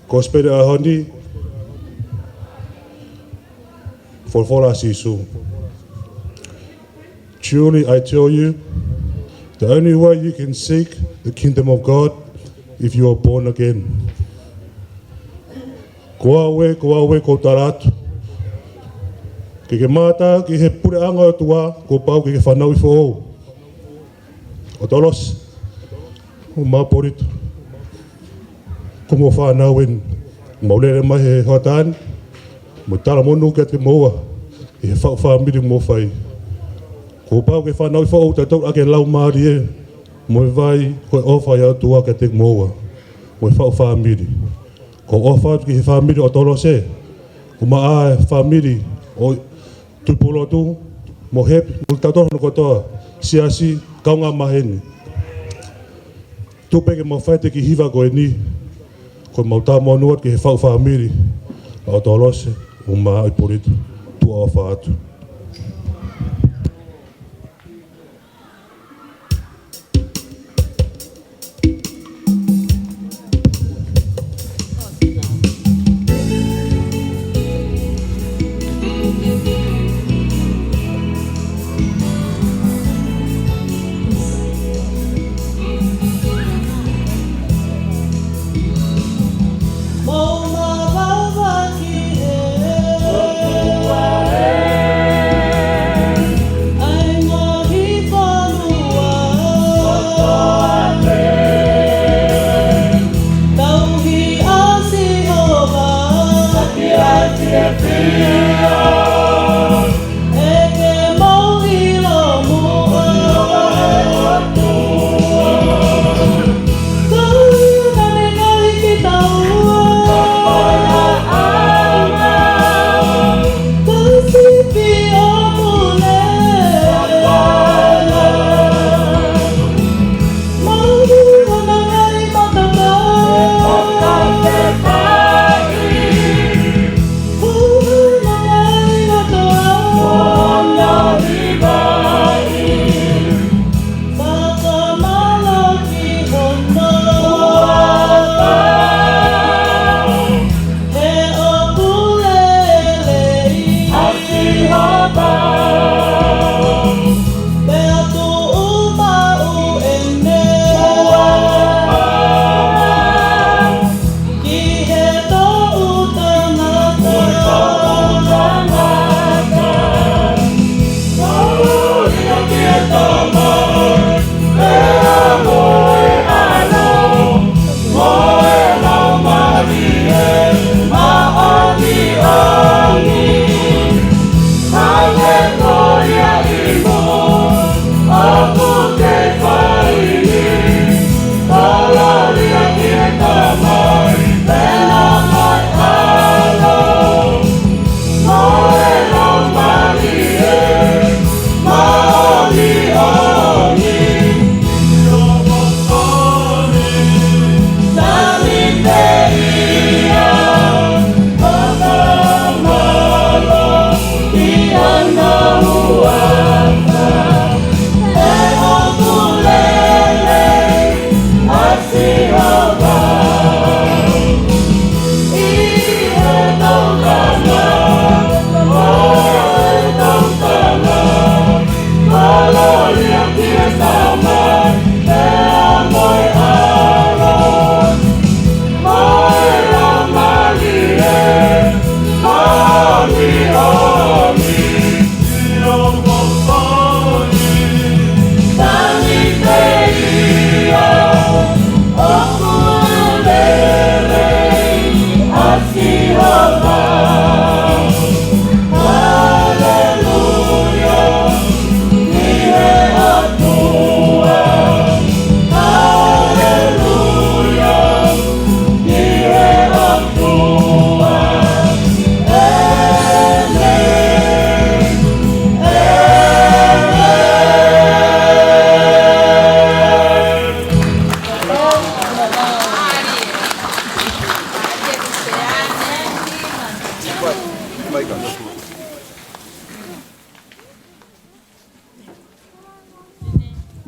Kosipeli ʻaho ni, folofola ʻa Sīsū. Truly I tell you, the only way you can seek the kingdom of God if you are born again. Ko au ē, ko au ē, ʻoku ou tala atu. Ke ke mamata ki he puleʻanga ʻo e ʻOtua, kuo pau ke ke fanauʻi foʻou. ʻOtolose, ʻumaʻā Pulito. Ko hoʻomou fānau eni, mau lele mai he hoʻatā ni, mo e talamonū kiate kimoua, ʻi he faʻu fāmili ʻoku mou fai. Kuo pau ke fanauʻi foʻou tautolu ʻaki e Laumālie, mo e vai, ko e ʻofa ʻa e ʻOtua kiate kimoua, mo e faʻu fāmili. ʻOku ou ʻofa atu ki he fāmili ʻo ʻOtolose, ʻumaʻā e fāmili ʻo Tuʻipulotu, mo Hepi, mo tautolu hono kotoa, siasi, kaungā maheni. Tuku pē ke mau fai ʻete kiʻi hiva ko eni, ko ʻemau talamonū atu ki he faʻu fāmili ʻa ʻOtolose, ʻumaʻā Pulito, tuʻa ʻofa atu.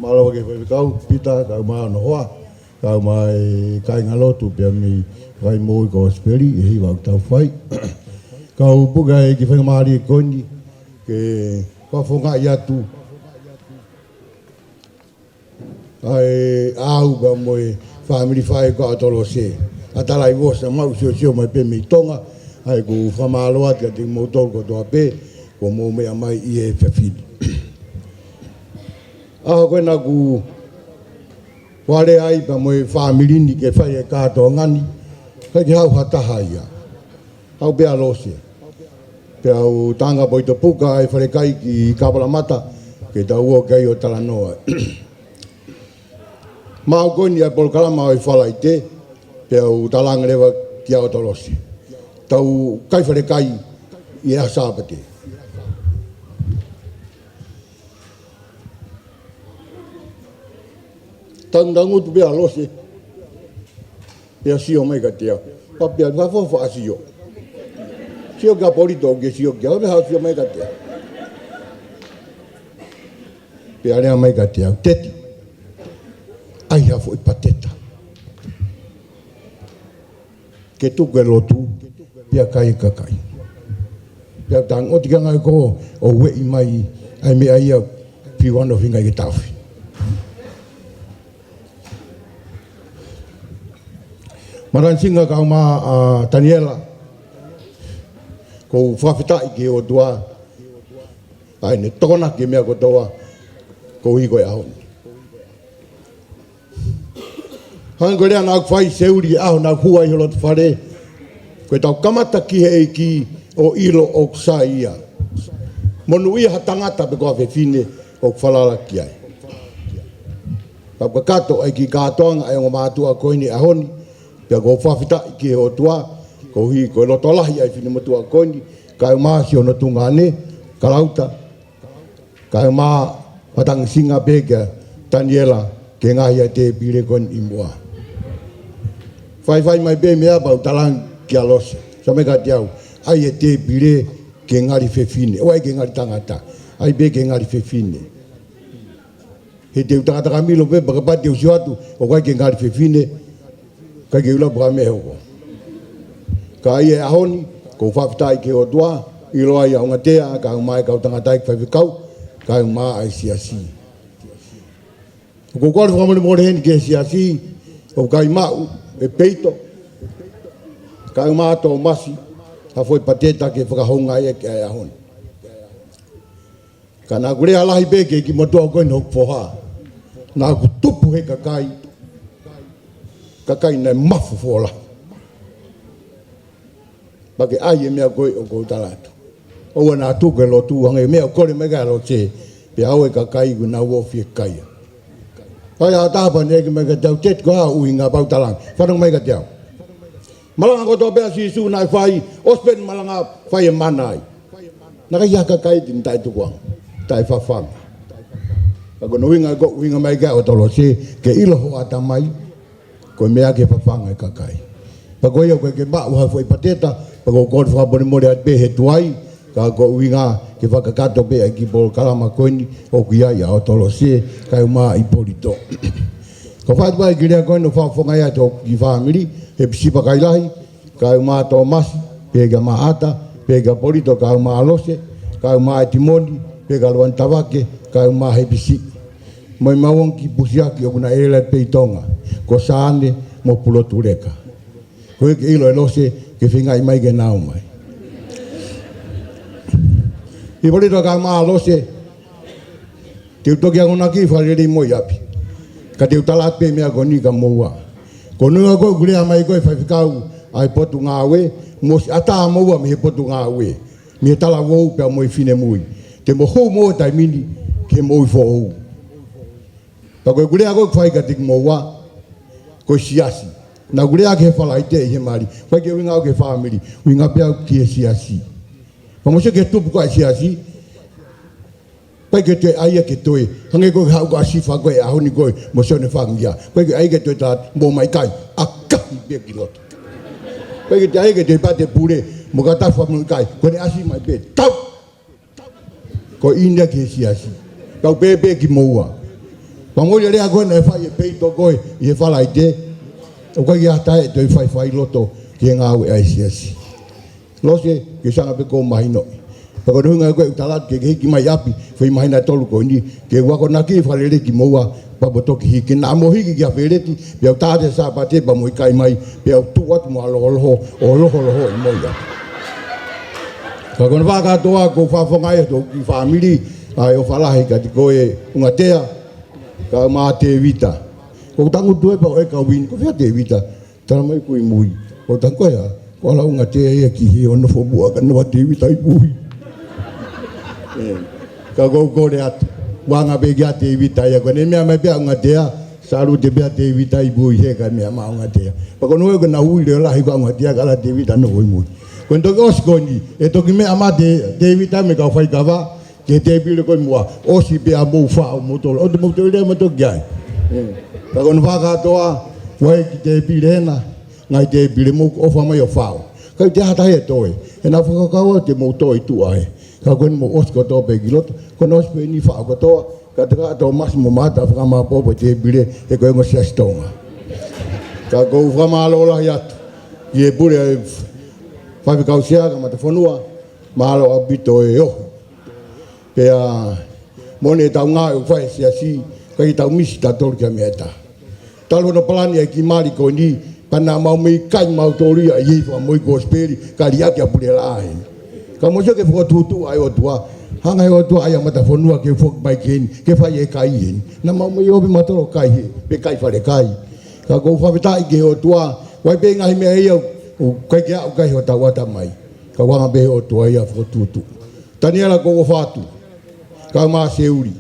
Mālō ki he faifekau Pita, kae ʻumaʻā hono hoa, kae ʻumaʻā e kāingalotu pea mei he fai moʻui Kosipeli, ʻi he hiva ʻoku tau fai. Kau puke ai ki he faingamālie ko eni, ke fakafofongaʻi atu ʻa e ʻaʻau pea mo e fāmili faʻē ko ʻAtolose. ʻA e tala ʻi Vosota, mau siosio mai pē mei Tonga, ʻa ia ʻoku ou fakamālō atu kiate kimoutolu kotoa pē, kuo mou meʻa mai ʻi he efiafi ni. ʻAho ko ena kuo u lea ai pea mo e fāmili ni ke fai e kātoanga ni, ʻikai ke haʻu ha taha ia. Haʻu pē ʻa Lose. Pea u tala ange pē ʻe Topuka ʻa e falekai ki Kapalamata, ke tau ō ki ai ʻo talanoa. Maʻu ko eni ʻa e polokalama ʻo e Falaite, pea u tala ange leva kia ʻAtolose. Tau kai falekai ʻi he ʻaho Sāpate. Tangutangutu pē ʻa Lose. Pea sio mai kiate au. Pea pea fafo fa sio. Sio kia Polito ke sio kia au, pea haʻu sio mai kiate au. Pea lea mai kiate au. Teti. ʻAi ha foʻi pateta. Ke tuku e lotu, pea kai e kakai. Pea tango tika ngai ko, ʻo ueʻi mai, ʻa e meʻa ia, piu ano finga i ke tafi. Malansinga kae ʻumaʻā ʻa Taniela, ʻoku ou fakafetaʻi ki he ʻOtua, ʻa ʻene tokonaki e meʻa kotoa, koeʻuhi ko e ʻaho ni. Hangē ko e lea naʻa ku fai Seuli ʻaho naʻa ku hū ai ho loto fale. Ko ʻetau kamata ki he ʻEiki ʻo ʻilo ʻoku sai ia. Monūʻia ha tangata pe ko ha fefine ʻoku falala ki ai. Ka kakato ai ki he kātoanga ʻa e ongo mātuʻa ko eni ʻaho ni. Pea ʻoku ou fakafetaʻi ki he ʻOtua. Koeʻuhi ko e loto lahi ʻa e finemotuʻa ko eni. Kae ʻumaʻā siʻono tuongaʻane. Kalauta. Kae ʻumaʻā matangisinga pē kia Taniela ke ngaohi ʻa e tēpile ko eni ʻi muʻa. Faifai mai pē meʻa pea u tala ange kia Lose. Sio mai kiate au, ʻai e tēpile ke ngali fefine. ʻOua ʻai ke ngali tangata. ʻAi pē ke ngali fefine. He te u tangata ka milo pē, pea kapau te u sio atu, ʻoku ʻai ke ngali fefine. ʻIkai ke u ʻilo pe ko e hā e meʻa ʻe hoko. Ka ʻi he ʻaho ni, ʻoku ou fakafetaʻi ki he ʻOtua, ʻilo ai ʻa ʻUngatea, kae ʻumaʻā e kau tangataʻeiki faifekau, kae ʻumaʻā e siasi. ʻOku ou kole fakamolemole heni ki he siasi, ʻoku ʻikai maʻu, ʻe Peito, kae ʻumaʻā Tōmasi, ha foʻi pateta ke fakahoungaʻi ʻa e ʻaho ni. Ka naʻa ku lea lahi pē ki he kiʻi motuʻa ko eni hoku foha. Naʻa ku tupu he kakai. Kakai naʻe mafu fola. Pea ke ʻai e meʻa ko ē ʻoku ou tala atu. ʻOua naʻa tuku e lotu hangē meʻa ʻoku kole mai ki ai ʻa Lose. Pea ʻoua e kakai kuo nau ofi e kakai. Pea ʻi ai ha taha pea ne ʻeke mai kiate au, Teti, ko e hā e ʻuhinga, pea u tala ange. Fanongo mai kiate au. Malanga kotoa pē ʻa Sīsū naʻe fai, ʻosi pē ʻene malanga fai e mana ai. Naʻe ʻikai ha kakai te ne taʻetukuʻanga, taʻefafanga. Ka ko hono ʻuhinga ʻoku ʻuhinga mai ki ai ʻa ʻAtolose, ke ʻilo ho ʻatamai, ko e meʻa ke fafanga e kakai. Pea ko ia ʻoku ʻikai ke maʻu ha foʻi pateta, pea ʻoku ou kole fakamolemole atu pē he tuai, ka ko e ʻuhinga ke fakakakato pē ʻa e kiʻi polokalama ko eni, ʻoku ʻi ai ʻa ʻAtolose, kae ʻumaʻā ʻa Polito. Ka fai atu pē ʻa e kiʻi lea ko eni ʻo fakafofongaʻi atu ki he fāmili, he pisipa kai lahi, kae ʻumaʻā Tōmasi, pehē kia Maʻata, pehē kia Polito, kae ʻumaʻā Lose, kae ʻumaʻā ʻEtimoni, pehē kia Loani Tavake, kae ʻumaʻā Hepisi. Mo e maʻu ange kiʻi pusiaki ʻoku na ʻelea pē ʻi Tonga, ko Sane mo Pulotuleka. Ko e ke ʻilo ʻe Lose, ke feingaʻi mai ke nau ō mai. ʻI Polito kae ʻumaʻā Lose, te u toki akonaki fakalelei mo e ʻapi. Ka te u tala atu pē meʻa ko eni kia moua. Ko hono ʻuhinga ko ē ʻoku lea mai ko ē faifekau ʻa e potungāue, mou ʻosi ʻatā moua mei he potungāue. Mei he talavou pea mo e finemui. Te mou hū moua he taimi ni ki he moʻui foʻou. Pea ko ʻeku lea ko ē ʻoku fai kiate kimoua, ko e siasi. Naʻa ku lea ki he Falaite ʻi he mali. ʻIkai ke ʻuhinga au ki he fāmili. ʻUhinga pē au ki he siasi. Pea mou sio ki he tupu ko ē ʻa e siasi. ʻIkai ke toe ʻai ia ke toe. Hangē ko e haʻu ko ē ʻa Sifa ko ē ʻaho ni ko ē mo Sione Fangia. ʻIkai ke ʻai ke toe tā mo mai kai. ʻAkahi pē ki loto. ʻIkai ke toe ʻai ke toe pate pule mo ka tafa mo kai. Ko ʻene ʻasi mai pē. Tau! Ko ʻeni ki he siasi. Kau pēpē kimoua. Pea mo e lea ko ē naʻe fai ʻe Peito ko ē ʻi he Falaite, ʻoku ʻikai ke ʻi ai ha taha ʻe toe faifai loto ki he ngāue ʻa e siasi. Lose, ke sanga pē ʻoku mahinoʻi. Pea ko hono ʻuhinga ko ē ʻoku ou tala atu ke ke hiki mai ʻapi, foʻi māhina ʻe tolu ko eni, ke u akonaki fale lelei kimoua, pea mo toki hiki. Naʻa mou hiki ki ha feleti, pea u tā atu e Sāpate, pea mou ʻikai mai, pea u tuʻu atu mo ha loholoho, ʻo loholoho ʻi mo ia. Ka ko hono fakakātoa ʻoku ou fakafofongaʻi atu hoku kiʻi fāmili, ʻa e ʻofa lahi kiate koe Ungatea, kae ʻumaʻā Tēvita. ʻOku ou tangutu ē pea ʻoku ʻikai ke u ʻilo, ko fē ʻa Tēvita? Tala mai ʻoku ʻi mui. ʻOku ou tangutu ē, ko ʻAla Ungatea ia ki hē ʻo nofo muʻa ka nofo ʻa Tēvita ʻi mui. ʻE, ka ʻoku ou kole atu. Vanga pē kia Tēvita ia, ko ʻene meʻa mai pē ʻa Ungatea, salute pē ʻa Tēvita ʻi mui he kae meʻa mai ʻa Ungatea. Pea ko hono ʻuhinga ʻoku na ui leʻo lahi ko ē ʻa Ungatea ka ʻAla Tēvita nofo ʻi mui. Ko eni toki ʻosi ko eni, ʻe toki meʻa mai ʻa Tēvita mo e kau faikava, ki he tēpile ko ē muʻa, ʻosi pē ʻa mou faʻo mo tolo. ʻOua te mou toe lea mo toki ai. ʻE. Ka ko hono fakakātoa, ʻoua ʻe kiʻi tēpile ena, ngaahi tēpile mou ʻofa mai ʻo faʻo. ʻIkai te ha taha ʻe toe. ʻE na fakakau ʻa te mou toe ʻi tuʻa ē. Ka ko eni mou ʻosi kotoa pē ki loto. Ko hono ʻosi pē eni faʻo kotoa. Ka te ka to masi mo mata fakamāpopo tēpile he ko e ongo siasi Tonga. Ka ʻoku ou fakamālō lahi atu. Ki he pule ʻa e faifekau sea kae ʻumaʻā e fonua. Mālō ʻaupito e oho. Pea moʻoni ʻetau ngāue ʻoku fai he siasi, ʻikai ke tau misi tautolu ki ha meʻa ʻe taha. Talu hono palani ʻa e kiʻi mali ko eni, pea naʻa mau mei kai mautolu ia ʻi he fakamoʻui kosipeli, ka liʻaki ʻa Pulelaʻā heni. Ka mou sio ki he fokotuʻutuʻu ʻa e ʻOtua, hanga he ʻOtua ʻa e matafonua ke foki mai ki heni, ke fai e kai heni. Naʻa mau mei ʻomi mautolu kai he, pe kai fale kai. Ka ʻoku ou fakafetaʻi ki he ʻOtua, ʻoku ʻi ai pē ngaahi meʻa ia, ʻoku ʻikai ke aʻu ki ai hotau ʻatamai. Ka ʻoku hanga pē he ʻOtua ia fokotuʻutuʻu. Taniela, ʻoku ou ʻofa atu. Kae ʻumaʻā Seuli.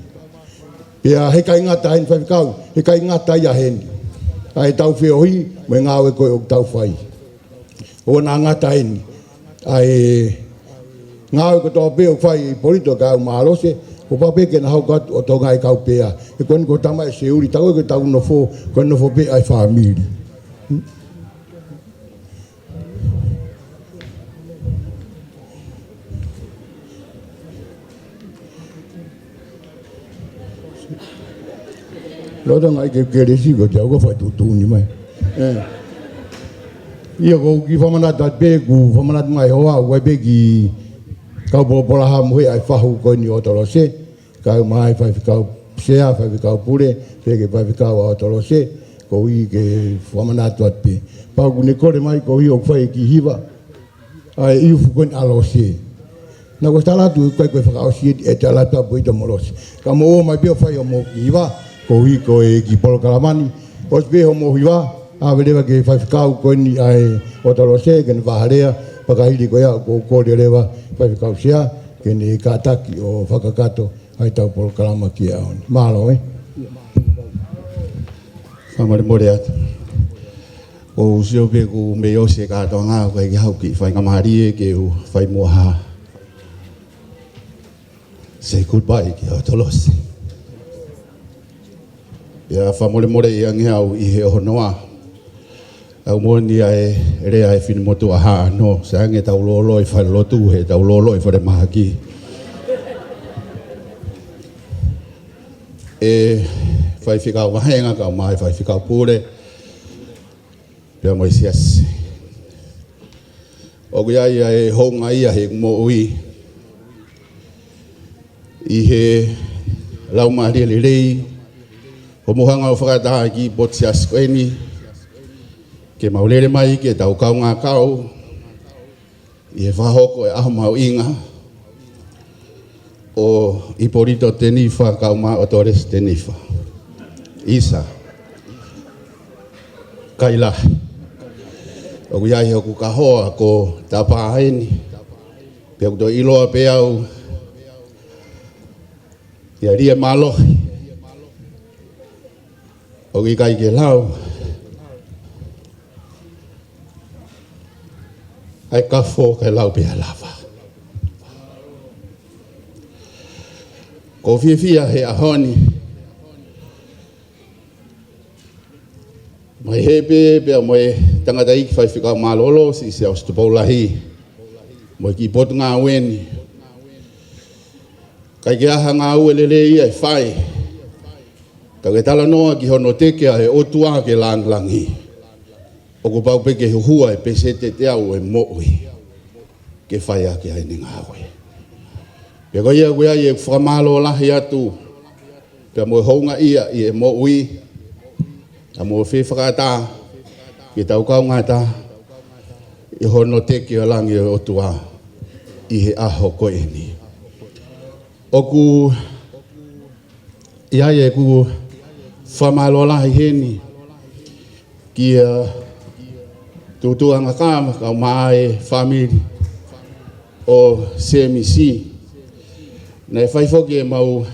Pea he ʻikai ngata heni faifekau, he ʻikai ngata ia heni. ʻA ʻetau feohi, mo e ngāue ko ē ʻoku tau fai. ʻOua naʻa ngata heni. ʻA e ngāue kotoa pē ʻoku fai ʻe Polito kae ʻumaʻā Lose, ʻoku pau pē ke na hoko atu ʻo tokangaʻi e kau pea. He ko eni ko e tama ʻe Seuli, tau ʻoku tau nofo, ko e nofo pē ʻa e fāmili. Loto ngai ke kelesi ko te au ka fai tuʻutuʻuni mai. ʻE. ʻIo, ʻoku ou kiʻi fakamanatu atu pē, ʻoku fakamanatu mai hoa, ʻoku ʻi ai pē kiʻi kau polopolaha mo e ʻai fahu ko eni ʻo Tolose. Kae ʻumaʻā e faifekau sea, faifekau pule, pea ki he faifekau ʻa ʻOtolose, ko ia ke fakamanatu atu pē. Pea ʻoku ne kole mai ko ia ʻoku fai e kiʻi hiva, ʻa e ʻiufu ko eni ʻa Lose. Naʻa ku ʻosi tala atu ʻoku ʻikai ko e fakaʻosi ʻe te ala tapu ʻi ta mo Lose. Ka mou ō mai pē ʻo fai hoʻomou kiʻi hiva, ko ia ko e kiʻi polokalama ni, ʻosi pē hoʻomou hiva, ʻave leva ki he faifekau ko eni ʻa e ʻOtolose, ke ne fai ha lea, pea ka hili ko ia, ʻoku ou kole leva, faifekau sea, ke ne kātaki ʻo fakakakato ʻa ʻetau polokalama ki he ʻaho ni. Mālō, ē? Fakamolemole atu. ʻOku ou sio pē ʻoku mei ʻosi e kātoanga, ʻoku ʻikai ke haʻu ki he faingamālie ke u fai muʻa ha say goodbye kia ʻOtolose. Pea fakamolemoleʻi ange au ʻi he ʻohonoa. ʻOku moʻoni ʻa e lea ʻa e finemotuʻa Haʻano, sai ange tau lōloa ʻi falelotu, he tau lōloa ʻi falemahaki. ʻE faifekau vāhenga kae ʻumaʻā e faifekau pule, pea mo e siasi. ʻOku ʻi ai ʻa e houngaʻia heʻeku moʻui ʻi he laumālie lelei, hoʻomou hanga ʻo fakataha e kiʻi potu siasi ko eni, ke mau lele mai ke tau kaungā kau ʻi he fakahoko e ʻaho mahuʻinga ʻo Ipolito Tenifa kae ʻumaʻā ʻOtolose Tenifa. ʻIsa. Kaila. ʻOku ʻi ai hoku kahoa ko Tapa eni. Pea ʻoku toe ʻiloa pē au ia lia mālohi. ʻOku ʻikai ke lau ʻa e kafo kae lau pē ʻa e lava. ʻOku ou fiefia he ʻaho ni. Mai he pē, pea mo e tangataʻeiki faifekau mālōlō, Siʻisiʻa ʻOsitopou Lahi. Mo e kiʻi potungāue ni. ʻIkai ke ʻi ai ha ngāue lelei ia ʻe fai. Ka ke talanoa ki hono teke ʻa e ʻOtua ke langilangiʻia, ʻoku pau pē ke huhua e peseti ʻe teau ʻo e moʻui ke fai ʻaki ʻa ʻene ngāue. Pea ko ia ʻoku ʻi ai ʻeku fakamālō lahi atu, pea mo e houngaʻia ʻi he moʻui, pea mo e fefakaʻatā ke tau kaungā taha ʻi hono teke ʻa langi ʻo e ʻOtua ʻi he ʻaho ko eni. ʻOku ʻi ai ʻeku fakamālō lahi heni kia Tuʻutuʻu Angakava, kae ʻumaʻā e fāmili ʻo Semisi. Naʻe fai foki ʻemau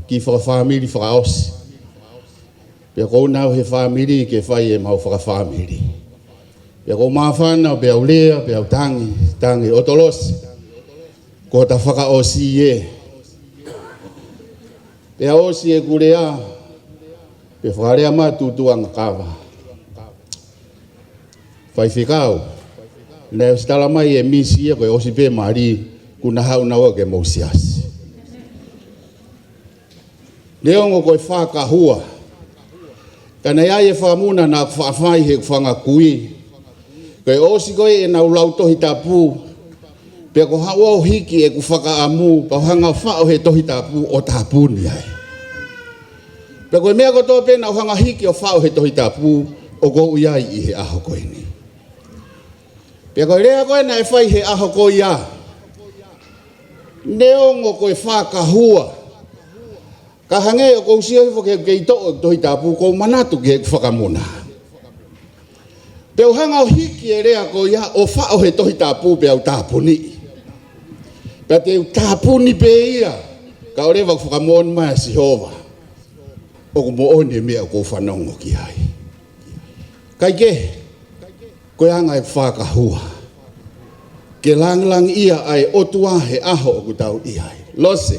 kiʻi fakafāmili fakaʻosi. Pea ʻoku ou nau he fāmili ke fai ʻemau fakafāmili. Pea ʻoku ou māfana, pea u lea, pea u tangi, tangi ʻo tolosi. Ko ʻeta fakaʻosi ē. Pea ʻosi ʻeku lea, pea fakalea mai Tuʻutuʻu Angakava, Faifekau, naʻe ʻosi tala mai ʻe Misi ia ko e ʻosi pē mali, kuo na haʻu naua ki homou siasi. Neongo ko e fakahua, ka naʻe ʻi ai e fakamuna naʻa ku faʻa fai heʻeku fanga kui. Ko e ʻosi ko ē ʻenau lau Tohi Tapu, pea ko haʻu au ʻo hiki ʻeku fakaʻamu, pea u hanga ʻo faʻo he Tohi Tapu ʻo tāpuni ai. Pea ko e meʻa kotoa pē naʻa ku hanga ʻo hiki ʻo faʻo he Tohi Tapu, ʻoku ou ʻi ai ʻi he ʻaho ko eni. Pea ko e lea ko ē naʻe fai he ʻaho ko ia, neongo ko e fakahua, ka hangē ʻoku ou sio hifo ki heʻeku kei toʻo e Tohi Tapu, ʻoku ou manatu ki heʻeku fakamuna. Pea u hanga ʻo hiki e lea ko ia ʻo faʻo he Tohi Tapu pea u tāpuni. Pea te u tāpuni pē ia, kae ʻoua leva ʻoku fakamoʻoni mai ʻa Sihova ʻoku moʻoni e meʻa ʻoku ou fanongo ki ai. Kae kehe, ko e anga e fakahua ke langilangiʻia ʻa e ʻOtua he ʻaho ʻoku tau ʻi ai. Lose.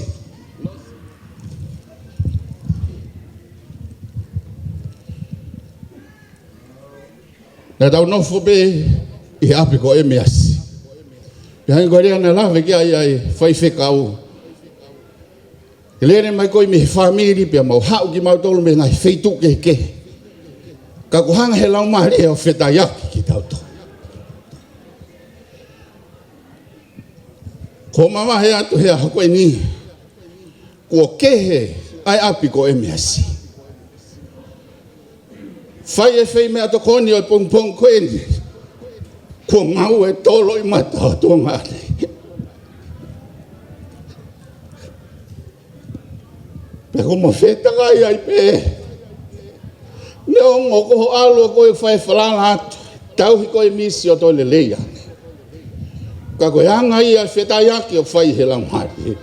Naʻa tau nofo pē ʻi he ʻapi ko ʻEmeasi. Pea hangē ko e lea naʻe lave ki ai ʻa e faifekau, ke lele mai ko ē mei he fāmili pea mau haʻu kimautolu mei he ngaahi feituʻu kehekehe. Ka ʻoku hanga he Laumālie ʻo fetaiaki kitautolu. ʻOku ou mavahe atu he ʻaho ko eni, kuo kehe ʻa e ʻapi ko ʻEmeasi. Fai e feimeʻatokoni ʻo e pongipongi ko eni, kuo ngāue tolo ʻi mata ʻo tuongaʻane. Pea ʻoku mau fetakai ai pē. Neongo ko ho ʻalu ko ē fai falala atu, tauhi ko ē Misi ʻo toe lelei ange. Ka ko e anga ia e fetaiaki ʻoku fai he Laumālie.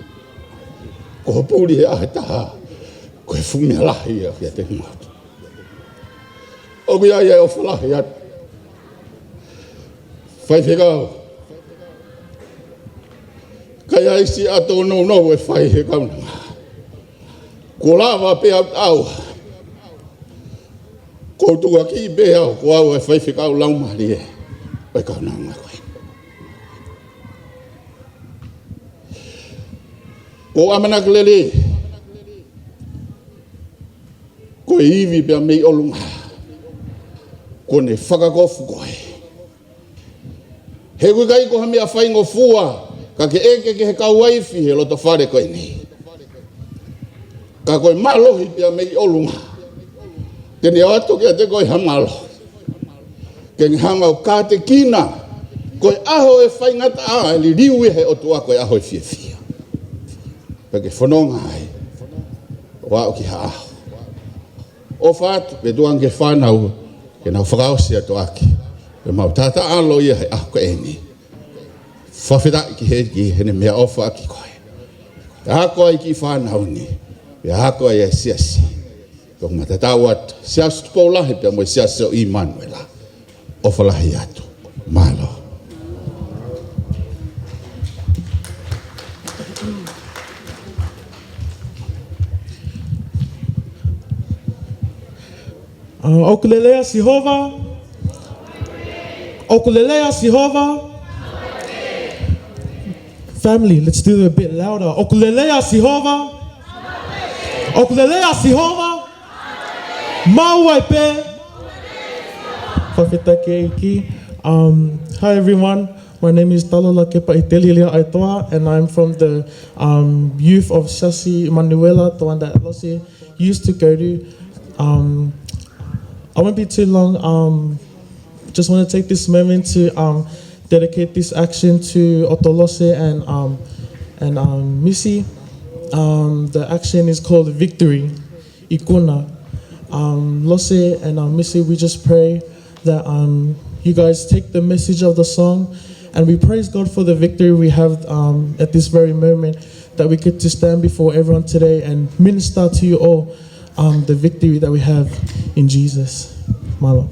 Ko ho puli he ʻaho ʻe taha, ko e fuʻu meʻa lahi ia kiate kimautolu. ʻOku ʻi ai e ʻofa lahi atu. Faifekau, ka ʻi ai siʻa tōnounou ʻe fai he kaunanga, kuo lava pē au au. ʻOku ou tukuakiʻi pē au, ko au e faifekau laumālie ʻo e kaunanga ko ē. ʻOku ou ʻamanaki lelei, ko e ivi pea mei ʻolunga, kuo ne fakakofu koe. He ʻoku ʻikai ko ha meʻa faingofua ke ke ʻeke ki he kau uaifi he loto fale ko eni. Ka ko e mālohi pea mei ʻolunga, te ne ʻoatu kiate koe ha mālohi ke ne hanga ʻo kātekina. Ko e ʻaho ʻe faingataʻa ʻe liliu ia he ʻOtua, ko e ʻaho ʻe fiefia. Pea ke fononga ai ʻo aʻu ki ha ʻaho. ʻOfa atu pē tuʻunga ki he fānau ke nau fakaʻosi atu ʻaki ʻemau taʻataʻalo ia he ʻaho ko eni. Fakafetaʻi ki he ʻEiki heʻene meʻaʻofa ʻaki koe. Pea ako ai ki he fānau ni, pea ako ai e siasi. Pea ʻoku mau tatau atu, Siasi Tupou Lahi pea mo e Siasi ʻo ʻImanuela. ʻOfa lahi atu. Mālō. Uh, ʻoku lelei ʻa Sihova. ʻOku lelei ʻa Sihova. Family, let's do it a bit louder. ʻOku lelei ʻa Sihova. ʻOku lelei ʻa Sihova. Maʻu ai pē. Fakafetaʻi ki he ʻEiki. Um, hi everyone, my name is Talola Kepa Itelilia Aitoa, and I'm from the, um, youth of Siasi Emanuela, the one that Lose used to go to. Um, I won't be too long. Um, just want to take this moment to, um, dedicate this action to ʻOto Lose and, um, and, um, Misi. Um, the action is called Victory. Ikuna. Um, Lose and, um, Misi, we just pray that, um, you guys take the message of the song, and we praise God for the victory we have, um, at this very moment, that we get to stand before everyone today and minister to you all, um, the victory that we have in Jesus. Mālō.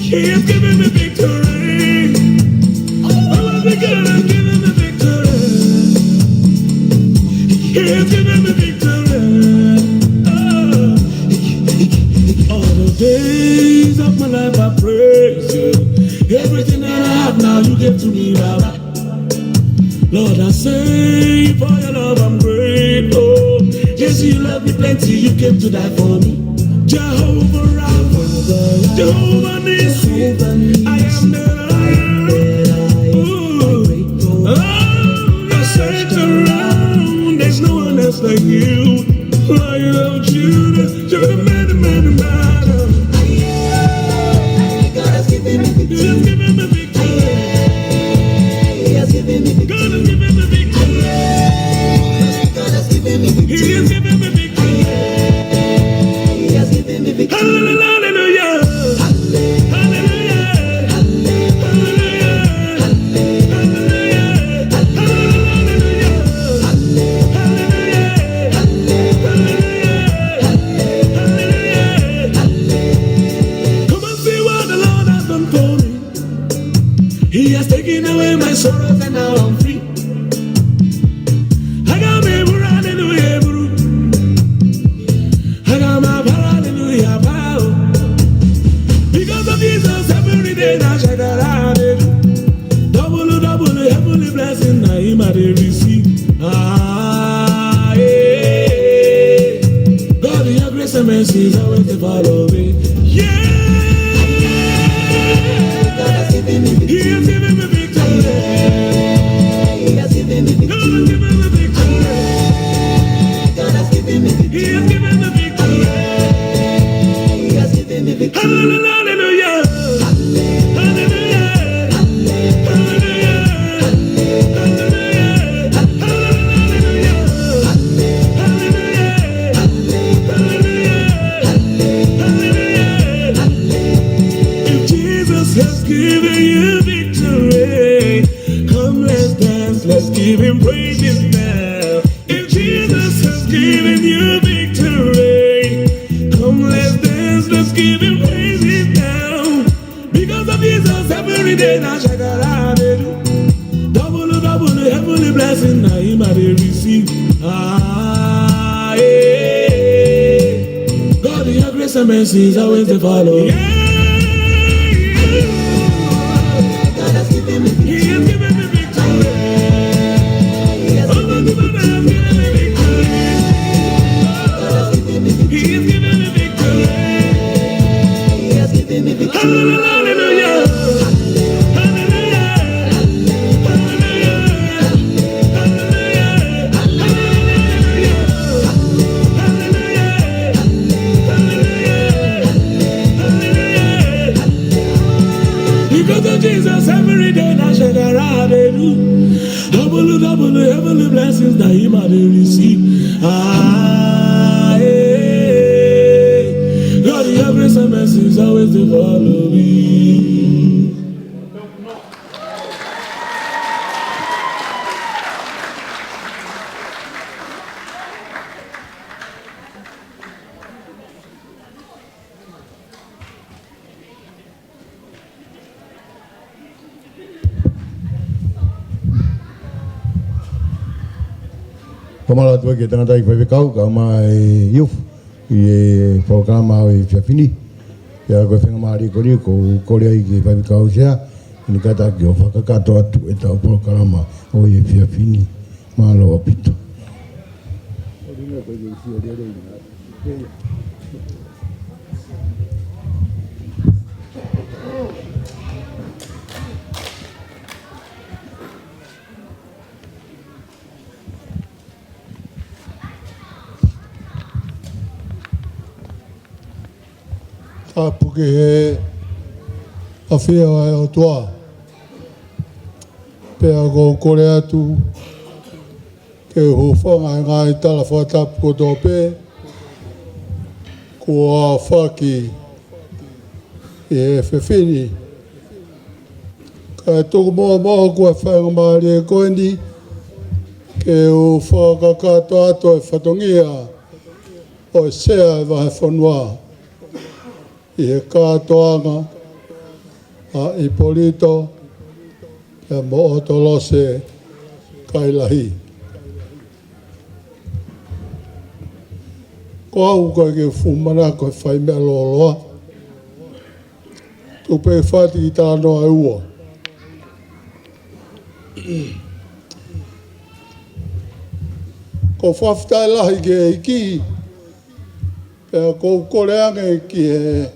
He has given me victory. Oh, the God has given me victory. He has given me victory. Oh. All the days of my life I praise you. Everything that I have now you gave to me, Baba. Lord, I say for your love I'm grateful. Yes, you love me plenty, you came to die for me. Jehovah Rapha, Jehovah Nissi, I am that I am. Ooh. Oh, I search around, there's no one else like you. Why without you, you're the man, the man, the man. God has given me victory. He has given me victory. He has given me victory. God has given me victory. God has given me victory. He has given me victory. He has given me victory. Hallelujah. Hallelujah. Hallelujah. Come and see what the Lord has done for me. He has taken away my sorrows and now I'm free. Aga m eburu, hallelujah, eburu. Aga m abara, hallelujah, abara. Because of Jesus, every day na shakara, hallelujah. Double, double, heavenly blessing, na him I dey receive. Ah, yeah. God, your grace and mercy is always to follow me. Yeah. God has given me victory. He has given me victory. He has given me victory. God has given me victory. He has given me victory. He has given me victory. Hallelujah. Hallelujah. Hallelujah. If Jesus has given you victory, come let's dance, let's give him praises now. If Jesus has given you victory, come let's dance, let's give him praises now. Because of Jesus, every day na shakara, hallelujah. Double, double, heavenly blessing, na him I dey receive. Ah, yeah. God, your grace and mercy is always to follow. Yeah, yeah. God has given me victory. He has given me victory. Oh, God has given me victory. He has given me victory. He has given me victory. Hallelujah. Hallelujah. Because of Jesus, every day na shakara, hallelujah. Double, double, heavenly blessings that him I dey receive. Ah, yeah. God, your grace and mercy is always to follow me. Fakamālō atu ki he tangataʻeiki faifekau, kae ʻumaʻā e youth, ʻi he polokalama ʻo e efiafi ni. Pea ko e faingamālie ko eni ʻoku ou kole ai ki he faifekau sea, ke ne kātaki ʻo fakakakato atu ʻetau polokalama ʻo e efiafi ni. Mālō ʻaupito. Tapu ki he ʻafio ʻa e ʻOtua. Pea ʻoku ou kole atu ke u hūfanga he ngaahi tala fakatapu kotoa pē kuo aofaki ʻi he efiafi ni. Kae tuku muʻa moʻoku ʻa e faingamālie ko eni ke u fakakakato atu e fatongia ʻo e sea ʻo e vahefonua ʻi he kātoanga ʻa ʻIpolito pea mo ʻOtolose Kailahi. Ko au ʻoku ʻikai ke u fuʻu manako he fai meʻa lōloa. Tuku pē ke fai atu e kiʻi talanoa ʻe ua. ʻOku ou fakafetaʻi lahi ki he ʻEiki, pea ʻoku ou kole ange ki he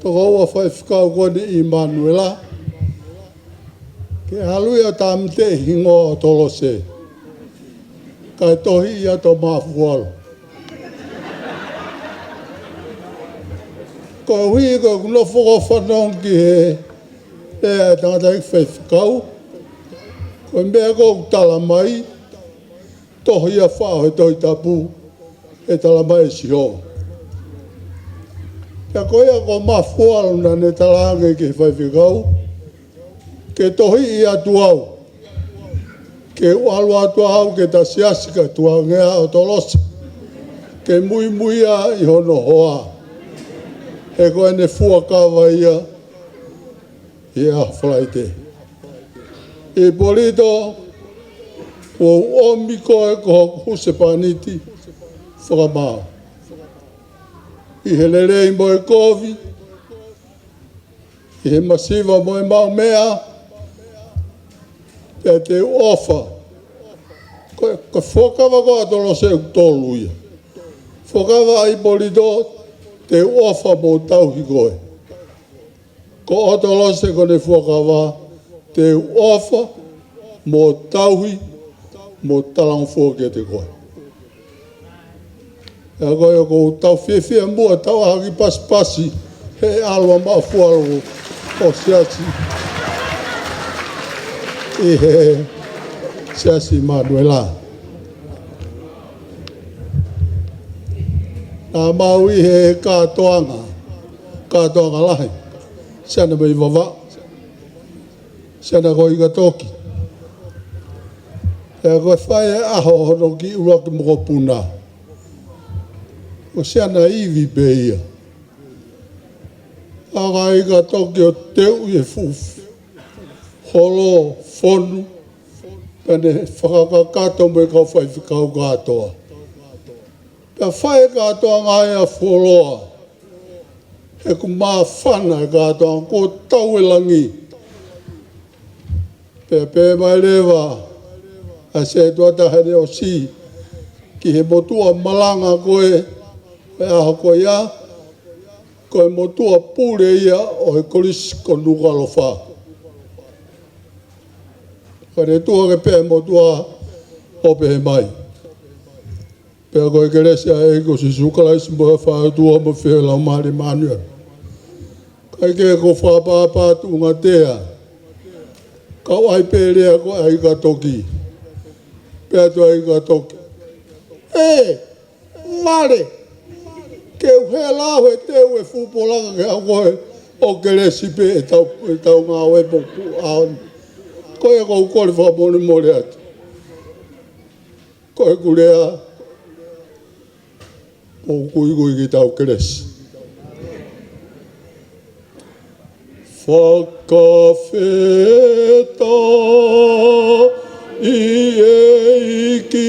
tokoua faifekau ko eni ʻImanuela, ke ʻalu ia ʻo tāmateʻi e hingoa ʻo ʻOtolose, kae tohiʻi atu ʻa Mafualu. Koeʻuhi ko ʻeku nofo ʻo fanongo ki he lea ʻa e tangataʻeiki faifekau, ko e meʻa ʻoku tala mai, tohi ʻa faʻo he Tohi Tapu, ʻe tala mai ʻe Sihova. Pea ko ia ko Mafualu naʻa ne talaange ki he faifekau ke tohiʻi atu au, ke u ʻalu atu au ki heʻeta siasi kae tukuange ʻa ʻOtolose ke muimui ia ʻi hono hoa, he ko ʻene fuakava ia ʻi he ʻaho Falaite. ʻIpolito, ʻoku ou ʻomi koe ko hoku husepāniti fakamaau ʻi he lelei mo e kovi, ʻi he masiva mo e maʻumeʻa, pea te u ʻofa. Ko e, ko e fuakava ko ē ʻa ʻOtolose ʻoku tolu ia. Fuakava ʻa ʻIpolito, te u ʻofa mo tauhi koe. Ko ʻOtolose ko ʻene fuakava, te u ʻofa mo tauhi mo talangofua kiate koe. Pea ko ia ʻoku ou tau fiefia muʻa ʻetau ʻaho kiʻi pasipasi he ʻalu ʻa Mafualu ʻo siasi ʻi he Siasi ʻImanuela. Naʻa mau ʻi he kātoanga, kātoanga lahi, siana mei Vavaʻu, siana ko ʻIkatoki. Pea ko e fai e ʻaho hono kiʻi ʻuluaki mokopuna, ko siana ivi pē ia. ʻAlu ʻa ʻIkatoki ʻo teuʻi e fuʻu holo fonu, pea ne fakakakato mo e kau faifekau kātoa. Pea fai e kātoanga ʻa Fuoloa, he ʻoku māfana e kātoanga, kuo tau e langi. Pea pehē mai leva ʻa e sētuata heʻene ʻosi ki he motuʻa malanga ko ē he ʻaho ko ia, ko e motuʻa pule ia ʻo e kolisi ko Nukuʻalofa. Pea ne tuʻu hake pē ʻa e motuʻa ʻo pehē mai: Pea ko e kelesi ʻa e ʻEiki ko Sīsū Kalaisi mo e ʻofa ʻa e ʻOtua mo e feohi ʻa e Laumālie Māʻoniʻoni, kae kehe ko e fakaʻapaʻapa tuʻunga tea, kau ai pē lea ko ē ʻa ʻIkatoki. Pehē atu ʻa ʻIkatoki: ʻE, Vale, ke u hela au he teu e fuʻu polaka ke ʻalu koe ʻo kelesi pē ʻetau, ʻetau ngāue mo e ʻaho ni. Ko ia ʻoku ou kole fakamolemole atu. Ko ʻeku lea, ʻoku ikuiki ʻetau kelesi. Fakafetaʻi ʻEiki.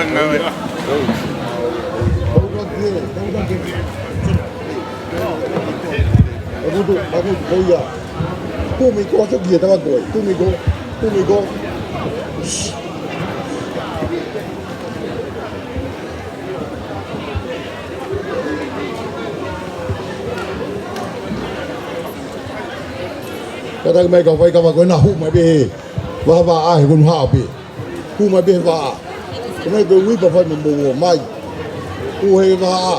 Maputu, Maputu, ko ia. Kumi ko, sio ki he tama ko ē. Kumi ko, kumi ko. Kātaki mai kau faikava ko ena, hū mai pē he vaʻa, vaʻa he kunu haʻa pē. Hū mai pē he vaʻa. Ko e meʻa ko e uipa fai mo mou ō mai. Hū he vaʻa.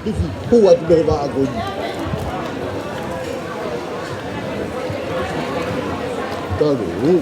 Hifo, hū atu pē he vaʻa ko ē. Talu, hū.